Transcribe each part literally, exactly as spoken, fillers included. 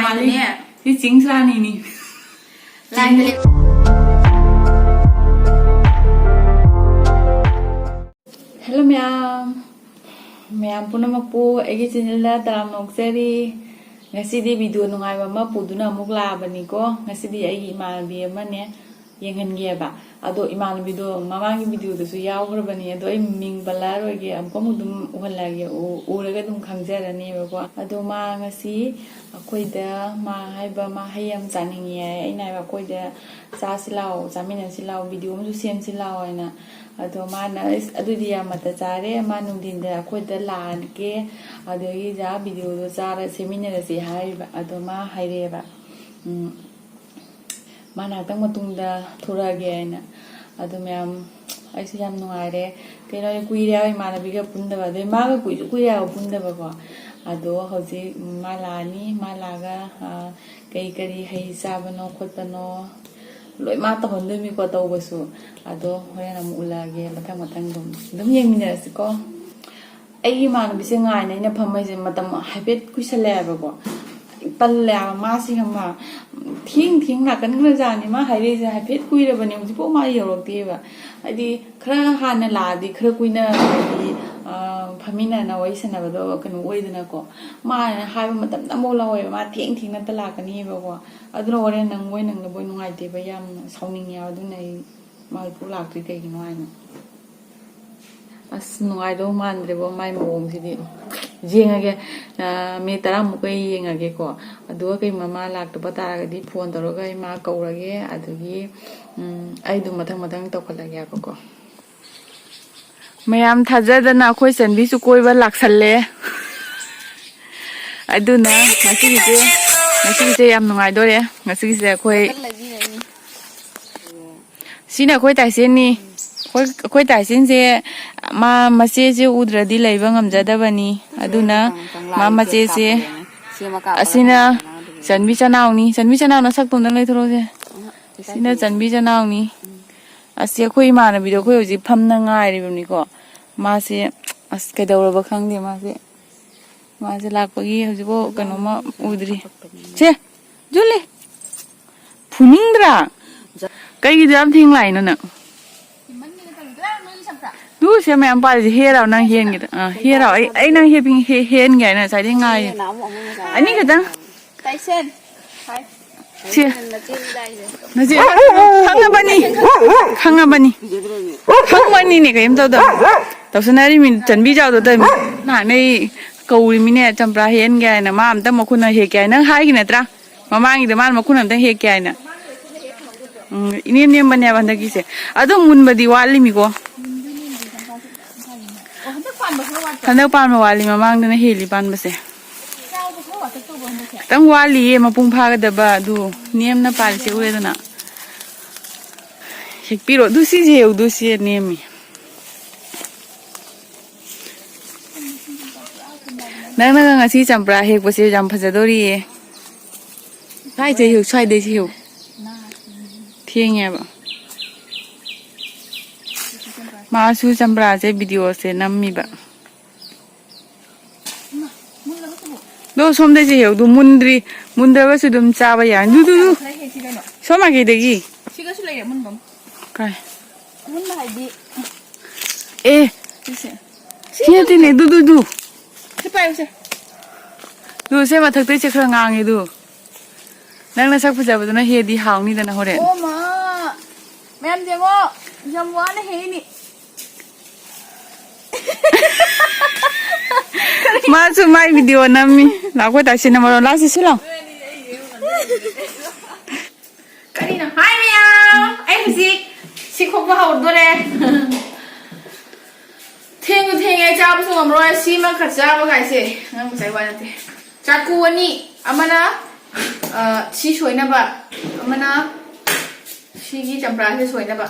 ꯂꯥꯏꯅꯅꯦ꯫ ꯁꯤ ꯆꯤꯡꯁ ꯔꯥꯅꯤꯅꯤ꯫ ꯂꯥꯏꯅ ꯂꯦꯞ- Hello ꯃꯌꯥꯝ, ꯃꯌꯥꯝ ꯄꯨꯝꯅꯃꯛꯄꯨ ꯑꯩꯒꯤ channelꯗ ꯇꯔꯥꯝꯅ ꯑꯣꯛꯆꯔꯤ꯫ ꯉꯁꯤꯗꯤ video ꯅꯨꯡꯉꯥꯏꯕ ꯑꯃ ꯄꯨꯗꯨꯅ ꯑꯃꯨꯛ ꯂꯥꯛꯑꯕꯅꯤꯀꯣ꯫ ꯉꯁꯤꯗꯤ ꯑꯩꯒꯤ ꯏꯃꯥꯟꯅꯕꯤ ꯑꯃꯅꯦ ꯌꯦꯡꯍꯟꯒꯦꯕ꯫ ꯑꯗꯣ ꯏꯃꯥꯟꯅꯕꯤꯗꯣ ꯃꯃꯥꯡꯒꯤ videoꯗꯁꯨ ꯌꯥꯎꯈ꯭ꯔꯕꯅꯤ꯫ ꯑꯗꯣ ꯑꯩ ꯃꯤꯡ ꯄꯜꯂꯛꯑꯔꯣꯏꯒꯦ, ꯑꯃꯨꯛꯀ ꯑꯃꯨꯛ ꯑꯗꯨꯝ ꯎꯍꯜꯂꯛꯑꯒꯦ, ꯎ-, ꯎꯔꯒ ꯑꯗꯨꯝ ꯈꯪꯖꯔꯅꯦꯕꯀꯣ꯫ ꯑꯗꯣ ꯃꯥ ꯉꯁꯤ ꯑꯩꯈꯣꯏꯗ, ꯃꯥ ꯍꯥꯏꯕ, ꯃꯥ ꯍꯩ ꯌꯥꯝ ꯆꯥꯅꯤꯡꯉꯦ ꯍꯥꯏ꯫ ꯑꯩꯅ ꯍꯥꯏꯕ, "ꯑꯩꯈꯣꯏꯗ ꯆꯥꯁꯤ ꯂꯥꯛꯑꯣ, ꯆꯥꯃꯤꯟꯅꯁꯤ ꯂꯥꯛꯑꯣ, video ꯑꯃꯁꯨ ꯁꯦꯝꯁꯤ ꯂꯥꯛꯑꯣ" ꯍꯥꯏꯅ꯫ ꯑꯗꯣ ꯃꯥꯅ, "ꯑꯁ, ꯑꯗꯨꯗꯤ ꯌꯥꯝ ꯃꯇ ꯆꯥꯔꯦ, ꯃꯥ ꯅꯨꯡꯊꯤꯟꯗ ꯑꯩꯈꯣꯏꯗ ꯂꯥꯛꯑꯒꯦ, ꯑꯗꯨꯗꯒꯤꯗ videoꯗꯣ ꯆꯥꯔ ꯁꯦꯝꯃꯤꯟꯅꯔꯁꯤ" ꯍꯥꯏꯔꯤꯕ꯫ ꯑꯗꯣ ꯃꯥ ꯍꯥꯏꯔꯛꯑꯦꯕ, ꯎꯝ, ꯃꯥ ꯉꯥꯏꯍꯥꯛꯇꯪ ꯃꯇꯨꯡꯗ ꯊꯣꯔꯛꯑꯒꯦ ꯍꯥꯏꯅ꯫ ꯑꯗꯣ ꯃꯌꯥꯝ, ꯑꯩꯁꯨ ꯌꯥꯝ ꯅꯨꯡꯉꯥꯏꯔꯦ꯫ ꯀꯩꯅꯣ, ꯀꯨꯏꯔꯦ ꯍꯥꯏꯕ ꯏꯃꯥꯟꯅꯕꯤꯒ ꯄꯨꯟꯗꯕ, ꯑꯗꯩ ꯃꯥꯒ ꯀꯨꯏꯁꯨ ꯀꯨꯏꯔꯦ ꯍꯥꯏꯕ ꯄꯨꯟꯗꯕꯀꯣ꯫ ꯑꯗꯣ ꯍꯧꯖꯤꯛ ꯃꯥ ꯂꯥꯛꯑꯅꯤ, ꯃꯥ ꯂꯥꯛꯑꯒ, ꯑ, ꯀꯩ ꯀꯔꯤ ꯍꯩ ꯆꯥꯕꯅꯣ ꯈꯣꯠꯄꯅꯣ ꯂꯣꯏ ꯃꯥ ꯇꯧꯍꯟꯗꯣꯏꯅꯤꯀꯣ ꯇꯧꯕꯁꯨ꯫ ꯑꯗꯣ ꯍꯣꯔꯦꯟ ꯑꯃꯨꯛ ꯎꯠꯂꯛꯑꯒꯦ, ꯃꯊꯪ ꯃꯊꯪ ꯑꯗꯨꯝ, ꯑꯗꯨꯝ ꯌꯦꯡꯃꯤꯟꯅꯔꯁꯤꯀꯣ꯫ ꯑꯩꯒꯤ ꯏꯃꯥꯟꯅꯕꯤꯁꯦ ꯉꯥꯏꯅ ꯑꯩꯅ ꯐꯝꯃꯩꯁꯦ ꯃꯇꯝ ꯍꯥꯏꯐꯦꯠ ꯀꯨꯏꯁꯜꯂꯛꯑꯦꯕꯀꯣ꯫ ꯇꯜꯂꯦ ꯍꯥꯏꯕ, ꯃꯥꯁꯤ ꯈꯪꯕ꯭ꯔꯥ? ꯊꯦꯡ ꯊꯦꯡ ꯂꯥꯛꯀꯟꯈ꯭ꯔꯖꯥꯠꯅꯤ꯫ ꯃꯥ ꯍꯥꯏꯔꯛꯏꯁꯦ ꯍꯥꯏꯐꯦꯠ ꯀꯨꯏꯔꯕꯅꯦ, ꯍꯧꯖꯤꯛꯐꯥꯎ ꯃꯥ ꯌꯧꯔꯛꯇꯦꯕ꯫ ꯍꯥꯏꯗꯤ ꯈꯔ ꯍꯥꯟꯅ ꯂꯥꯛꯑꯗꯤ ꯈꯔ ꯀꯨꯏꯅ, ꯍꯥꯏꯗꯤ, ꯑ, ꯐꯝꯃꯤꯟꯅꯅ ꯋꯥꯔꯤ ꯁꯥꯟꯅꯕꯗꯣ ꯀꯩꯅꯣ ꯑꯣꯏꯗꯅꯀꯣ꯫ ꯃꯥꯅ ꯍꯥꯏꯕ ꯃꯇꯝꯗ ꯑꯃꯐꯥꯎ ꯂꯧꯋꯦꯕ꯫ ꯃꯥ ꯊꯦꯡ ꯊꯦꯡꯅꯇ ꯂꯥꯛꯀꯅꯤꯕꯀꯣ꯫ ꯑꯗꯨꯅ ꯍꯣꯔꯦꯟ ꯅꯪꯕꯣꯏ ꯅꯪꯗꯕꯣꯏ ꯅꯨꯡꯉꯥꯏꯇꯦꯕ, ꯌꯥꯝ ꯁꯥꯎꯅꯤꯡꯉꯦꯕ꯫ ꯑꯗꯨꯅ ꯑꯩ ꯃꯥ ꯍꯧꯖꯤꯛꯐꯥꯎ ꯂꯥꯛꯇ꯭ꯔꯤ ꯀꯩꯒꯤꯅꯣ ꯍꯥꯏꯅ꯫ ꯑꯁ, ꯅꯨꯡꯉꯥꯏꯗꯧ ꯃꯥꯟꯗ꯭ꯔꯦꯕꯣ ꯃꯥꯏ ꯃꯑꯣꯡꯁꯤꯗꯤ꯫ ꯌꯦꯡꯉꯒꯦ, ꯑ, minute ꯇꯔꯥꯃꯨꯛꯀ ꯌꯦꯡꯉꯒꯦꯀꯣ꯫ ꯑꯗꯨꯒ ꯀꯩꯒꯨꯝꯕ ꯃꯥ ꯂꯥꯛꯇꯕ ꯇꯥꯔꯒꯗꯤ phone ꯇꯧꯔꯒ ꯑꯩ ꯃꯥ ꯀꯧꯔꯒꯦ꯫ ꯑꯗꯨꯒꯤ, ꯎꯝ, ꯑꯩ ꯑꯗꯨꯝ ꯃꯊꯪ ꯃꯊꯪ ꯇꯧꯈꯠꯂꯒꯦ ꯍꯥꯏꯕꯀꯣ꯫ ꯃꯌꯥꯝ ꯊꯥꯖꯗꯅ ꯑꯩꯈꯣꯏ ꯆꯟꯕꯤꯁꯨ ꯀꯣꯏꯕ ꯂꯥꯛꯁꯜꯂꯦ꯫ ꯑꯗꯨꯅ ꯉꯁꯤꯒꯤꯁꯦ, ꯉꯁꯤꯒꯤꯁꯦ ꯌꯥꯝ ꯅꯨꯡꯉꯥꯏꯗꯣꯔꯦ꯫ ꯉꯁꯤꯒꯤꯁꯦ ꯑꯩꯈꯣꯏ, ꯁꯤꯅ ꯑꯩꯈꯣꯏ ꯇꯥꯏꯁꯦꯟꯅꯤ꯫ ꯑꯩꯈꯣꯏ, ꯑꯩꯈꯣꯏ ꯇꯥꯏꯁꯦꯟꯁꯦ ꯃꯥ ꯃꯆꯦꯁꯦ ꯎꯗ꯭ꯔꯗꯤ ꯂꯩꯕ ꯉꯝꯖꯗꯕꯅꯤ꯫ ꯑꯗꯨꯅ ꯃꯥ ꯃꯆꯦꯁꯦ, ꯑꯁꯤꯅ ꯆꯟꯕꯤ ꯆꯅꯥꯎꯅꯤ꯫ ꯆꯟꯕꯤ ꯆꯅꯥꯎ ꯅꯁꯛꯇꯣ ꯑꯝꯇꯪ ꯂꯩꯊꯣꯔꯛꯑꯣꯁꯦ꯫ ꯁꯤꯅ ꯆꯟꯕꯤ ꯆꯅꯥꯎꯅꯤ꯫ ꯑꯁꯤ ꯑꯩꯈꯣꯏ ꯏꯃꯥꯟꯅꯕꯤꯗꯣ ꯑꯩꯈꯣꯏ ꯍꯧꯖꯤꯛ ꯐꯝꯅ ꯉꯥꯏꯔꯤꯕꯅꯤꯀꯣ꯫ ꯃꯥꯁꯦ, ꯑꯁ, ꯀꯩꯗꯧꯔꯕ ꯈꯪꯗꯦ ꯃꯥꯁꯦ꯫ ꯃꯥꯁꯦ ꯂꯥꯛꯄꯒꯤ ꯍꯧꯖꯤꯛꯐꯥꯎ ꯀꯩꯅꯣꯝꯃ ꯎꯗ꯭ꯔꯤ꯫ ꯁꯦ, ꯖꯨꯂꯤ, ꯐꯨꯅꯤꯡꯗ꯭ꯔꯥ? ꯀꯩꯒꯤꯗꯨ ꯌꯥꯝ ꯊꯦꯡ ꯂꯥꯛꯏꯅꯣ ꯅꯪ? ꯇꯨ ꯁꯦ ꯃꯌꯥꯝ ꯄꯥꯜꯂꯤꯁꯦ ꯍꯦꯔꯥꯎ ꯅꯪ ꯍꯦꯟꯒꯤꯗ꯫ ꯑꯥ, ꯍꯦꯔꯥꯎ ꯑꯩ, ꯑꯩ ꯅꯪ ꯍꯦ-, ꯍꯦ-, ꯍꯦꯟꯒꯦ ꯍꯥꯏꯅ ꯉꯁꯥꯏꯗꯩ ꯉꯥꯏꯔꯤ꯫ ꯑꯅꯤ ꯈꯛꯇꯪ꯫ ꯇꯥꯏꯁꯟ꯫ ꯍꯥꯏ꯫ ꯁꯤ꯫ ꯅꯆꯦ ꯅꯆꯦ ꯈꯪꯉꯕꯅꯤ꯫ ꯈꯪꯉꯕꯅꯤ꯫ ꯈꯪꯕꯅꯤꯅꯦ ꯀꯔꯤꯝ ꯇꯧꯗꯕ꯫ ꯇꯧꯁꯟꯅꯔꯤ ꯃꯤ ꯆꯟꯕꯤ ꯆꯥꯎꯗ ꯇꯧꯔꯤꯃꯤ꯫ ꯅꯍꯥꯟꯅꯩ ꯀꯧꯔꯤꯃꯤꯅꯦ ꯆꯝꯄ꯭ꯔꯥ ꯍꯦꯛꯍꯟꯒꯦ ꯍꯥꯏꯅ ꯃꯥ ꯑꯝꯇ ꯃꯈꯨꯠꯅ ꯍꯦꯛꯀꯦ ꯍꯥꯏꯅ ꯅꯪ ꯍꯥꯏꯒꯤ ꯅꯠꯇ꯭ꯔꯥ? ꯃꯃꯥꯡꯒꯤꯗ ꯃꯥꯅ ꯃꯈꯨꯠꯅ ꯑꯝꯇ ꯍꯦꯛꯀꯦ ꯍꯥꯏꯅ꯫ ꯎꯝ, ꯏꯅꯦꯝ ꯅꯦꯝꯕꯅꯦꯕ ꯍꯟꯗꯛꯀꯤꯁꯦ꯫ ꯑꯗꯨꯝ ꯃꯨꯟꯕꯗꯤ ꯋꯥꯠꯂꯤꯃꯤꯀꯣ꯫ ꯍꯟꯗꯛ ꯄꯥꯟꯕ ꯋꯥꯠꯂꯤ ꯃꯃꯥꯡꯗꯅ ꯍꯦꯜꯂꯤ ꯄꯥꯟꯕꯁꯦ꯫ ꯈꯤꯇꯪ ꯋꯥꯠꯂꯤꯌꯦ ꯃꯄꯨꯡ ꯐꯥꯒꯗꯕ ꯑꯗꯨ ꯅꯦꯝꯅ ꯄꯥꯜꯂꯤꯁꯦ ꯎꯔꯦꯗꯅ꯫ ꯍꯦꯛꯄꯤꯔꯣ ꯑꯗꯨ ꯁꯤꯁꯦ ꯌꯦꯡꯉꯨ ꯑꯗꯨ ꯁꯤ ꯅꯦꯝꯃꯤ꯫ ꯅꯪꯅꯒ ꯉꯁꯤ ꯆꯝꯄ꯭ꯔꯥ ꯍꯦꯛꯄꯁꯦ ꯌꯥꯝ ꯐꯖꯗꯣꯔꯤꯌꯦ꯫ ꯁ꯭ꯋꯥꯏꯗꯩ ꯍꯦꯛꯎ ꯁ꯭ꯋꯥꯏꯗꯩꯁꯦ ꯍꯦꯛꯎ꯫ ꯊꯦꯡꯉꯦꯕ꯫ ꯃꯥꯁꯨ ꯆꯝꯄ꯭ꯔꯥꯁꯦ ꯚꯤꯗꯤꯑꯣꯁꯦ ꯅꯝꯃꯤꯕ꯫ ꯗꯣ ꯁꯣꯝꯗꯩꯁꯦ ꯍꯦꯛꯎ ꯑꯗꯨ ꯃꯨꯟꯗ꯭ꯔꯤ꯫ ꯃꯨꯟꯗ꯭ꯔꯒꯁꯨ ꯑꯗꯨꯝ ꯆꯥꯕ ꯌꯥꯅꯤ꯫ ꯗꯨ ꯗꯨ ꯗꯨ꯫ ꯁꯣꯝ ꯃꯥꯏꯀꯩꯗꯒꯤ꯫ ꯁꯤꯒꯁꯨ ꯂꯩꯔꯦ ꯑꯃꯨꯟꯕ ꯑꯃ꯫ ꯀꯥꯏ? ꯑꯃꯨꯟꯕ ꯍꯥꯏꯗꯤ ꯑꯦ꯫ ꯁꯤꯁꯦ꯫ ꯁꯤ ꯅꯠꯇꯦꯅꯦ ꯑꯗꯨ ꯗꯨ ꯗꯨ꯫ ꯁꯤ ꯄꯥꯏꯌꯨꯁꯦ꯫ ꯑꯗꯨ ꯁꯦ ꯃꯊꯛꯇꯩꯁꯦ ꯈꯔ ꯉꯥꯡꯉꯦ ꯑꯗꯨ꯫ ꯅꯪ ꯅꯁꯛ ꯐꯖꯕꯗꯨꯅ ꯍꯦꯗꯤ ꯍꯥꯎꯅꯤꯗꯅ ꯍꯣꯔꯦꯟ꯫ ꯑꯣ ꯃꯥ꯫ ꯃꯌꯥꯝ ꯌꯦꯡꯉꯣ꯫ ꯌꯥꯝ ꯋꯥꯅ ꯍꯦꯛꯏꯅꯤ꯫ ꯃꯥꯁꯨ ꯃꯥꯏ ꯚꯤꯗꯤꯑꯣ ꯅꯝꯃꯤ꯫ ꯂꯥꯛꯈꯣꯏ ꯇꯥꯁꯤꯅ ꯃꯔꯣꯟ ꯂꯥꯛꯁꯤ ꯁꯤ ꯂꯥꯎ꯫ ꯀꯔꯤꯅꯣ? ꯍꯥꯏ ꯃꯌꯥꯝ! ꯑꯩ ꯍꯧꯖꯤꯛ ꯁꯤ ꯈꯣꯛꯄ ꯍꯧꯔꯗꯣꯔꯦ꯫ ꯊꯦꯡꯁꯨ ꯊꯦꯡꯉꯦ, ꯆꯥꯕꯁꯨ ꯉꯝꯃꯔꯣꯏ꯫ ꯁꯤꯃ ꯈꯔ ꯆꯥꯕ ꯀꯥꯏꯁꯦ ꯉꯝ ꯆꯥꯏ ꯋꯥ ꯅꯠꯇꯦ꯫ ꯆꯥꯛꯀꯨ ꯑꯅꯤ, ꯑꯃꯅ, ꯑ, ꯁꯤ ꯁꯣꯏꯅꯕ, ꯑꯃꯅ ꯁꯤꯒꯤ ꯆꯝꯄ꯭ꯔꯥꯁꯦ ꯁꯣꯏꯅꯕ꯫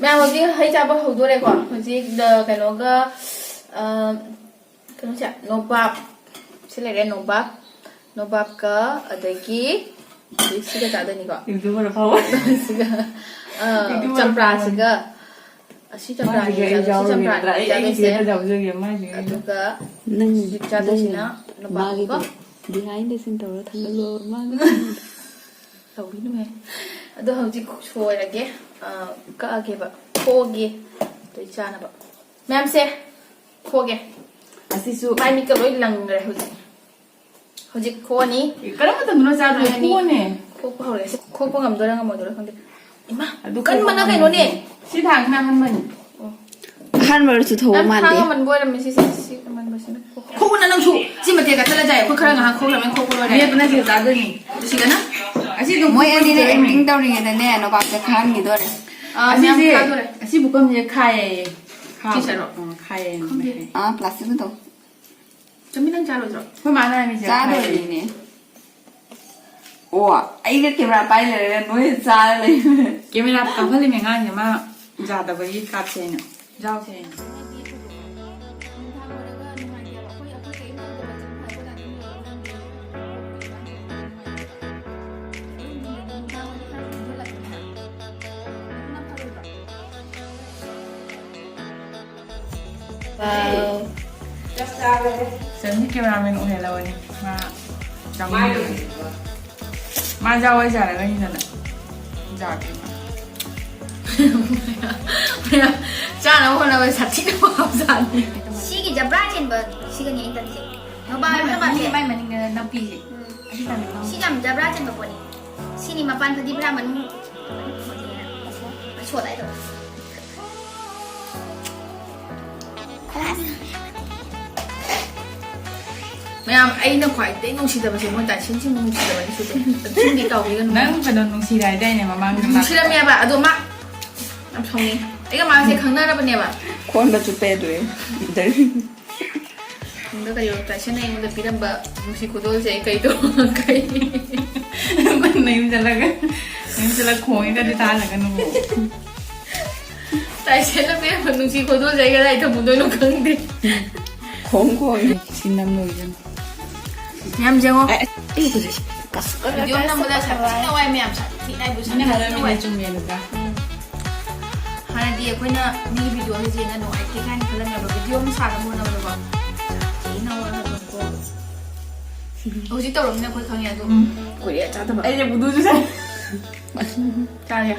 ꯃꯌꯥꯝ ꯍꯧꯖꯤꯛ ꯍꯩ ꯆꯥꯕ ꯍꯧꯗꯣꯔꯦꯀꯣ꯫ ꯍꯧꯖꯤꯛ, ꯑ, ꯀꯩꯅꯣꯒ, ꯑ, ꯀꯩꯅꯣꯁꯦ, ꯅꯣꯕꯥꯞ꯫ ꯁꯤ ꯂꯩꯔꯦ, ꯅꯣꯕꯥꯞ꯫ ꯅꯣꯕꯥꯞꯀ, ꯑꯗꯒꯤ, ꯑꯗꯩ ꯁꯤꯒ ꯆꯥꯗꯣꯏꯅꯤꯀꯣ꯫ ꯌꯨꯇ꯭ꯌꯨꯕꯔ ꯐꯥꯎꯕ꯫ ꯁꯤꯒ, ꯑ, ꯌꯨꯇ꯭ꯌꯨꯕꯔ ꯆꯝꯄ꯭ꯔꯥꯁꯤꯒ, ꯑꯁꯤ ꯆꯝꯄ꯭ꯔꯥꯅꯤ, ꯃꯥꯒꯤꯗꯤ ꯑꯩ ꯑꯗꯣ ꯁꯤ ꯌꯥꯎꯔꯒꯦ ꯆꯝꯄ꯭ꯔꯥꯅꯤ ꯅꯠꯇ꯭ꯔꯥ? ꯑꯩ, ꯑꯩꯒꯤꯁꯦ ꯆꯥꯗꯣꯏꯁꯦ꯫ ꯍꯦꯟꯅ ꯌꯥꯎꯖꯒꯦ, ꯃꯥꯒꯤ ꯑꯗꯨꯒ ꯅꯪ, ꯍꯧꯖꯤꯛ ꯆꯥꯗꯣꯏꯁꯤꯅ ꯅꯪ ꯅꯨꯄꯥ ꯃꯥꯒꯤꯗꯤ ꯀꯣ? Behind the scene ꯇꯧꯔ ꯊꯥꯡꯒꯠꯂꯣ, ꯃꯥꯒꯤ ꯇꯧꯕꯤꯅꯨꯍꯦ꯫ ꯑꯗꯣ ꯍꯧꯖꯤꯛ ꯁꯣꯏꯔꯒꯦ, ꯑ, ꯀꯛꯑꯒꯦꯕ, ꯈꯣꯛꯑꯒꯦ꯫ ꯑꯗꯩ ꯆꯥꯅꯕ ꯃꯌꯥꯝꯁꯦ ꯈꯣꯛꯑꯒꯦ꯫ ꯑꯁꯤꯁꯨ ꯃꯥꯏ ꯃꯤꯠꯀ ꯂꯣꯏ ꯂꯪꯈ꯭ꯔꯦ ꯍꯧꯖꯤꯛ꯫ ꯍꯧꯖꯤꯛ ꯈꯣꯛꯑꯅꯤ꯫ ꯑꯦ, ꯀꯔꯝꯕ ꯃꯇꯝꯗꯅꯣ ꯆꯥꯗꯣꯏꯁꯦ? ꯈꯣꯛꯑꯅꯤ꯫ ꯈꯣꯛꯑꯅꯤ꯫ ꯈꯣꯛꯄ ꯍꯧꯔꯦ꯫ ꯈꯣꯛꯄ ꯉꯝꯗꯣꯏꯔꯥ ꯉꯝꯃꯣꯏꯗꯣꯏꯔꯥ ꯈꯪꯗꯦ꯫ ꯏꯃꯥ, ꯑꯗꯨ ꯀꯟꯕꯅ ꯈꯣꯛꯄ ꯀꯩꯅꯣꯅꯦ? ꯉꯝꯃꯣꯏ꯫ ꯁꯤ ꯊꯥꯡꯁꯤꯅ ꯑꯍꯟꯕꯅꯤ꯫ ꯑꯣ꯫ ꯑꯍꯥꯟꯕ ꯑꯣꯏꯔꯁꯨ ꯊꯧꯕ ꯌꯥꯝ ꯃꯥꯟꯗꯦ꯫ ꯊꯥꯡ ꯑꯃꯟꯕ ꯑꯣꯏꯔꯝꯃꯦ ꯁꯤꯁꯦ꯫ ꯁꯤ ꯑꯃꯟꯕꯁꯤꯅ ꯈꯣꯛ-, ꯈꯣꯛꯎꯅ ꯅꯪꯁꯨ꯫ ꯁꯤ ꯃꯇꯦꯛ ꯀꯠꯊꯠꯂꯁꯦ ꯍꯥꯏ꯫ ꯑꯩꯈꯣꯏ ꯈꯔ ꯉꯥꯏꯍꯥꯛ ꯈꯣꯛꯂꯝꯃꯦ, ꯈꯣꯛꯄ ꯂꯣꯏꯔꯦ꯫ ꯃꯦꯠꯄꯅ ꯁꯤꯒ ꯆꯥꯗꯣꯏꯅꯤ꯫ ꯁꯤꯒꯅ? ꯑꯁꯤ ꯑꯗꯨꯝ ꯃꯣꯏ ꯑꯅꯤꯅ ꯈꯣꯛꯄ ꯂꯣꯏꯔꯦ꯫ Acting ꯇꯧꯔꯤꯉꯩꯗꯅꯦ, ꯅꯣꯕꯥꯞꯁꯦ ꯈꯥꯍꯟꯈꯤꯗꯣꯔꯦ꯫ ꯑꯥ, ꯃꯌꯥꯝ ꯑꯁꯤꯁꯦ, ꯈꯥꯗꯣꯔꯦ꯫ ꯑꯁꯤ ꯄꯨꯈꯝꯁꯦ ꯈꯥꯏꯌꯦ꯫ ꯈꯥꯕ꯫ ꯁꯤ ꯁꯔꯣ? ꯑꯥ, ꯈꯥꯏꯌꯦ꯫ ꯈꯪꯗꯦ꯫ ꯑꯥ, plastic ꯇꯧ꯫ ꯆꯨꯝꯃꯤ, ꯅꯪ ꯆꯥꯔꯣꯏꯗ꯭ꯔꯣ? ꯑꯩꯈꯣꯏ ꯃꯥꯅ ꯍꯥꯏꯃꯤꯁꯦ ꯆꯥꯗꯣꯏꯅꯤꯅꯦ꯫ ꯑꯣ, ꯑꯩꯒ camera ꯄꯥꯏ ꯂꯩꯔꯒ ꯅꯣꯏ ꯆꯥꯔ ꯂꯩꯕ꯫ Camera ꯀꯥꯞꯍꯜꯂꯤꯃꯦ ꯑꯉꯥꯡꯁꯦ, ꯃꯥ ꯌꯥꯗꯕꯒꯤ ꯀꯥꯞꯁꯦ ꯍꯥꯏꯅ, ꯌꯥꯎꯁꯦ ꯍꯥꯏꯅ꯫ Wow. ꯆꯟꯗꯤ cameraman ꯑꯣꯏꯍꯜꯂꯕꯅꯤ꯫ ꯃꯥ ꯌꯥꯎꯅꯤꯡꯉꯦ꯫ ꯃꯥ ꯌꯥꯎꯋꯦ ꯌꯥꯔꯒꯅꯤꯗꯅ꯫ ꯌꯥꯗꯦ ꯃꯥ꯫ ꯃꯌꯥꯝ ꯆꯥꯅꯕ ꯍꯣꯠꯅꯕꯗ ꯁꯥꯊꯤꯅ ꯋꯥꯕꯖꯥꯠꯅꯤ꯫ ꯁꯤꯒꯤ ꯖꯕ꯭ꯔꯥ ꯆꯦꯟꯕ ꯁꯤꯒꯅꯤ ꯑꯩꯅ ꯇꯜꯂꯤꯁꯦ꯫ ꯅꯣꯕꯥꯞ ꯃꯥꯏ ꯃꯅꯤꯡ, ꯅꯣꯕꯥꯞꯁꯦ꯫ ꯃꯥꯏ ꯃꯅꯤꯡꯗ ꯅꯥꯄꯤꯁꯦ꯫ ꯎꯝ꯫ ꯑꯁꯤ ꯇꯝꯃꯤꯀꯣ꯫ ꯁꯤ ꯌꯥꯝ ꯖꯕ꯭ꯔꯥ ꯆꯦꯟꯕ ꯄꯣꯠꯅꯤ꯫ ꯁꯤꯅꯤ ꯃꯄꯥꯟ ꯐꯗꯤ ꯄꯨꯔꯥ ꯃꯅꯨꯡ ꯁꯣꯠ ꯍꯥꯏꯗꯣ꯫ ꯃꯌꯥꯝ, ꯑꯩꯅ ꯈ꯭ꯋꯥꯏꯗꯩ ꯅꯨꯡꯁꯤꯗꯕꯁꯦ ꯃꯣꯏ ꯇꯥꯏꯁꯟꯁꯤꯡꯕꯨ ꯅꯨꯡꯁꯤꯗꯕꯅꯤ ꯁꯨꯗꯦ꯫ ꯑꯗꯨꯝꯗꯤ ꯀꯥꯎꯕꯤꯒꯅꯨ꯫ ꯅꯪ ꯀꯩꯅꯣ ꯅꯨꯡꯁꯤꯔꯦ ꯍꯥꯏꯗꯥꯏꯅꯦ ꯃꯃꯥꯡꯗ? ꯅꯨꯡꯁꯤꯔꯝꯃꯦꯕ, ꯑꯗꯣ ꯃꯥ ꯌꯥꯝ ꯁꯥꯎꯅꯤꯡꯉꯤ꯫ ꯑꯩꯒ ꯃꯥꯁꯦ ꯈꯪꯅꯔꯕꯅꯦꯕ꯫ ꯈꯣꯟꯗ ꯆꯨꯞꯄꯦ ꯑꯗꯨ꯫ ꯈꯪꯗ ꯀꯩꯗꯧ ꯇꯥꯏꯁꯟꯅ ꯑꯩꯉꯣꯟꯗ ꯄꯤꯔꯝꯕ ꯅꯨꯡꯁꯤ ꯈꯨꯗꯣꯜꯁꯦ ꯑꯩ ꯀꯩꯗꯧ-, ꯀꯩ? ꯃꯌꯨꯝ ꯆꯠꯂꯒ, ꯃꯌꯨꯝ ꯆꯠꯂꯒ ꯈꯣꯡꯉꯤꯒꯗꯤ ꯇꯥꯍꯜꯂꯒꯅꯨ꯫ ꯇꯥꯏꯁꯦꯟꯅ ꯄꯤꯔꯝꯕ ꯅꯨꯡꯁꯤ ꯈꯨꯗꯣꯜꯁꯦ ꯑꯩ ꯀꯗꯥꯏ ꯊꯝꯃꯨꯗꯣꯏꯅꯣ ꯈꯪꯗꯦ꯫ ꯈꯣꯡ ꯈꯣꯡ꯫ ꯁꯤ ꯅꯝ ꯂꯣꯏꯗꯅ꯫ ꯃꯌꯥꯝ ꯌꯦꯡꯉꯣ꯫ ꯑꯦ, ꯑꯦ, ꯑꯩ ꯍꯧꯖꯤꯛ ꯀꯁ-, ꯀꯁ-, video ꯅꯝꯕꯗ ꯁꯥꯊꯤꯅ ꯋꯥꯏ ꯃꯌꯥꯝ, ꯁꯥꯊꯤꯅ ꯍꯥꯏꯕꯨ ꯃꯤꯅ ꯁꯥꯊꯤꯅ ꯍꯥꯏꯔꯝꯃꯤꯅꯦ ꯋꯥꯏ꯫ ꯆꯨꯝꯃꯦꯅ꯫ ꯎꯝ꯫ ꯍꯥꯏꯗꯤ ꯑꯩꯈꯣꯏꯅ ꯃꯤꯒꯤ ꯚꯤꯗꯤꯑꯣꯁꯦ ꯌꯦꯡꯉ ꯅꯨꯡꯉꯥꯏꯇꯦ ꯀꯥꯏꯅ ꯈꯜꯂꯝꯃꯦꯕ, ꯚꯤꯗꯤꯑꯣ ꯑꯃ ꯁꯥꯅꯕ ꯍꯣꯠꯅꯕꯗꯀꯣ ꯌꯥꯝ ꯊꯤꯅ ꯋꯥꯔꯝꯒꯅꯤꯀꯣ꯫ ꯍꯧꯖꯤꯛ ꯇꯧꯔꯝꯅꯤꯅ ꯑꯩꯈꯣꯏ ꯈꯪꯉꯦ ꯑꯗꯣ꯫ ꯀꯨꯏꯔꯦ ꯆꯥꯗꯕ꯫ ꯑꯩꯁꯦ ꯕꯨꯗꯨꯁꯨ ꯆꯥꯏ꯫ ꯆꯥꯔꯦ꯫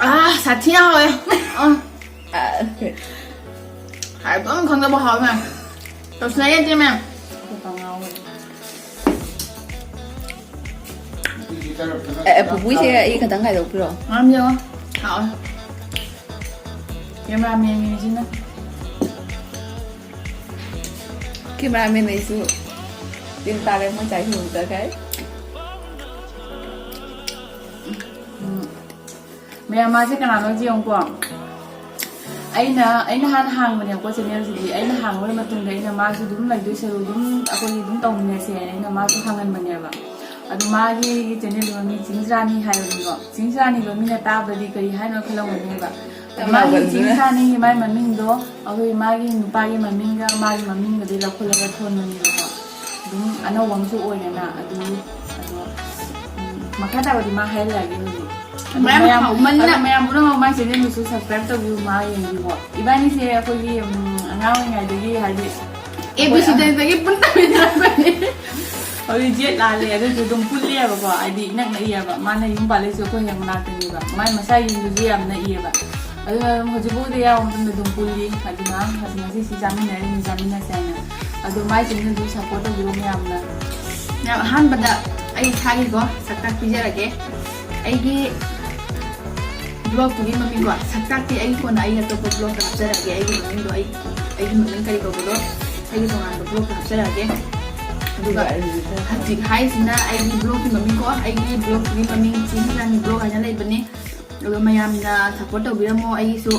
ꯑꯥ, ꯁꯥꯊꯤꯅ ꯍꯥꯎꯋꯦ꯫ ꯑꯥ꯫ ꯍꯥꯏꯕꯝ ꯈꯪꯗꯕ ꯍꯥꯎꯋꯦ ꯃꯌꯥꯝ꯫ ꯇꯧꯁꯤꯟꯅꯔꯤ ꯅꯠꯇꯦ ꯃꯌꯥꯝ꯫ ꯑꯦ, ꯑꯦ, ꯄꯨꯄꯨꯁꯦ ꯑꯩ ꯈꯇꯪ ꯈꯥꯏꯗꯣꯛꯄꯤꯔꯣ꯫ ꯃꯌꯥꯝ ꯌꯦꯡꯉꯣ꯫ ꯍꯥꯎꯋꯦ꯫ ꯀꯦꯃꯦꯔꯥꯃꯦꯟꯒꯤꯁꯤꯅ꯫ ꯀꯦꯃꯦꯔꯥꯃꯦꯟ ꯑꯩꯁꯨ ꯇꯤꯟ ꯇꯥꯔꯦ, ꯃꯣꯏ ꯆꯥꯏ ꯍꯨꯟꯗꯈꯩ꯫ ꯎꯝ꯫ ꯃꯌꯥꯝ, ꯃꯥꯁꯦ ꯀꯅꯥꯅꯣ ꯌꯦꯡꯉꯨꯀꯣ꯫ ꯑꯩꯅ, ꯑꯩꯅ ꯍꯥꯟꯅ ꯍꯥꯡꯕꯅꯦꯕꯀꯣ ꯆꯦꯅꯦꯜꯁꯤꯗꯤ꯫ ꯑꯩꯅ ꯍꯥꯡꯕ ꯃꯇꯨꯡꯗ ꯑꯩꯅ ꯃꯥꯁꯨ ꯑꯗꯨꯝ ꯂꯩꯗꯣꯏ ꯁꯔꯨꯛ ꯑꯗꯨꯝ ꯑꯩꯈꯣꯏꯒꯤ ꯑꯗꯨꯝ ꯇꯧꯃꯤꯟꯅꯁꯦ ꯍꯥꯏꯅ ꯑꯩꯅ ꯃꯥꯁꯨ ꯍꯥꯡꯍꯟꯕꯅꯦꯕ꯫ ꯑꯗꯨ ꯃꯥꯒꯤ ꯆꯦꯅꯦꯜꯗꯨ ꯃꯃꯤꯡ ꯆꯤꯡꯁ ꯔꯥꯅꯤ ꯍꯥꯏꯕꯅꯤꯀꯣ꯫ ꯆꯤꯡꯁ ꯔꯥꯅꯤꯗꯣ ꯃꯤꯅ ꯇꯥꯕꯗꯗꯤ ꯀꯔꯤ ꯍꯥꯏꯅꯣ ꯈꯜꯂꯝꯒꯅꯦꯕ꯫ ꯑꯗꯨ ꯃꯥꯒꯤ ꯆꯤꯡꯁ ꯔꯥꯅꯤꯒꯤ ꯃꯥꯏ ꯃꯃꯤꯡꯗꯣ ꯑꯩꯈꯣꯏ ꯃꯥꯒꯤ ꯅꯨꯄꯥꯒꯤ ꯃꯃꯤꯡꯒ ꯃꯥꯒꯤ ꯃꯃꯤꯡꯒꯗꯤ ꯂꯧꯈꯠꯂꯒ ꯊꯣꯟꯕꯅꯦꯕꯀꯣ꯫ ꯑꯗꯨꯝ ꯑꯅꯧꯕ ꯑꯃꯁꯨ ꯑꯣꯏꯔꯦꯅ꯫ ꯑꯗꯨ, ꯑꯗꯣ, ꯎꯝ, ꯃꯈꯥ ꯇꯥꯕꯗꯤ ꯃꯥ ꯍꯥꯏꯔꯛꯑꯒꯦ ꯍꯧꯖꯤꯛ꯫ ꯑꯗꯣ ꯃꯌꯥꯝ ꯃꯌꯥꯝ, ꯍꯥꯎꯃꯟꯅ ꯑꯗꯣ ꯃꯌꯥꯝ ꯄꯨꯝꯅꯃꯛ ꯃꯥꯏ ꯆꯦꯅꯦꯜꯗꯨꯁꯨ subscribe ꯇꯧꯕꯤꯌꯨ, ꯃꯥ ꯌꯦꯡꯕꯤꯌꯨꯀꯣ꯫ ꯏꯕꯥꯅꯤꯁꯦ ꯑꯩꯈꯣꯏꯒꯤ, ꯎꯝ, ꯑꯉꯥꯡ ꯑꯣꯏꯔꯤꯉꯩꯗꯒꯤ ꯍꯥꯏꯗꯤ ꯑꯦ ꯕꯤ ꯁꯤꯗꯒꯤ ꯄꯨꯟꯅ ꯇꯝꯃꯤꯟꯅꯔꯛꯄꯅꯦ꯫ ꯍꯧꯖꯤꯛ ꯖꯦꯠ ꯂꯥꯜꯂꯦ, ꯑꯗꯨꯁꯨ ꯑꯗꯨꯝ ꯄꯨꯜꯂꯦꯕꯀꯣ꯫ ꯍꯥꯏꯗꯤ ꯏꯅꯛ ꯅꯛꯏꯌꯦꯕ꯫ ꯃꯥꯅ ꯌꯨꯝ ꯄꯥꯜꯂꯛꯏꯁꯦ ꯑꯩꯈꯣꯏ ꯍꯦꯛ ꯃꯅꯥꯛꯇꯅꯦꯕ꯫ ꯃꯥꯏ ꯃꯁꯥꯒꯤ ꯌꯨꯝꯗꯨꯁꯨ ꯌꯥꯝ ꯅꯛꯏꯌꯦꯕ꯫ ꯑꯗꯨꯅ ꯑꯗꯨꯝ ꯍꯧꯖꯤꯛꯐꯥꯎꯗꯤ ꯑꯌꯥꯝꯕ ꯃꯇꯝꯗ ꯑꯗꯨꯝ ꯄꯨꯜꯂꯤ꯫ ꯑꯗꯨꯅ ꯉꯁꯤ, ꯉꯁꯤ ꯁꯤ ꯆꯥꯃꯤꯟꯅꯔꯤ, ꯆꯥꯃꯤꯟꯅꯁꯦ ꯍꯥꯏꯅ꯫ ꯑꯗꯣ ꯃꯥꯏ ꯆꯦꯅꯦꯜꯗꯨ support ꯇꯧꯕꯤꯔꯣ ꯃꯌꯥꯝꯅ꯫ ꯃꯌꯥꯝ, ꯑꯍꯥꯟꯕꯗ ꯑꯩ ꯏꯁꯥꯒꯤꯀꯣ ꯁꯛꯇꯥꯛ ꯄꯤꯖꯔꯒꯦ꯫ ꯑꯩꯒꯤ vlog ꯇꯨꯒꯤ ꯃꯃꯤꯡꯀꯣ, ꯁꯛꯇꯥꯛꯇꯤ ꯑꯩ ꯀꯣꯟꯅ ꯑꯩ ꯑꯇꯣꯞꯄ vlog ꯇ ꯍꯥꯞꯆꯔꯛꯑꯒꯦ꯫ ꯑꯩꯒꯤ ꯃꯃꯤꯡꯗꯣ ꯑꯩ, ꯑꯩꯒꯤ ꯃꯃꯤꯡ ꯀꯔꯤ ꯀꯧꯕꯗꯣ ꯑꯩꯒꯤ ꯇꯣꯉꯥꯟꯕ vlog ꯇ ꯍꯥꯞꯆꯔꯛꯑꯒꯦ꯫ ꯑꯗꯨꯒ ꯍꯧꯖꯤꯛ ꯍꯥꯏꯔꯤꯁꯤꯅ ꯑꯩꯒꯤ vlog ꯀꯤ ꯃꯃꯤꯡꯀꯣ, ꯑꯩꯒꯤ vlog ꯇꯨꯒꯤ ꯃꯃꯤꯡ ꯆꯤꯡ ꯔꯥꯅꯤ vlog ꯍꯥꯏꯅ ꯂꯩꯕꯅꯦ꯫ ꯑꯗꯣ ꯃꯌꯥꯝꯅ support ꯇꯧꯕꯤꯔꯝꯃꯣ ꯑꯩꯒꯤꯁꯨ꯫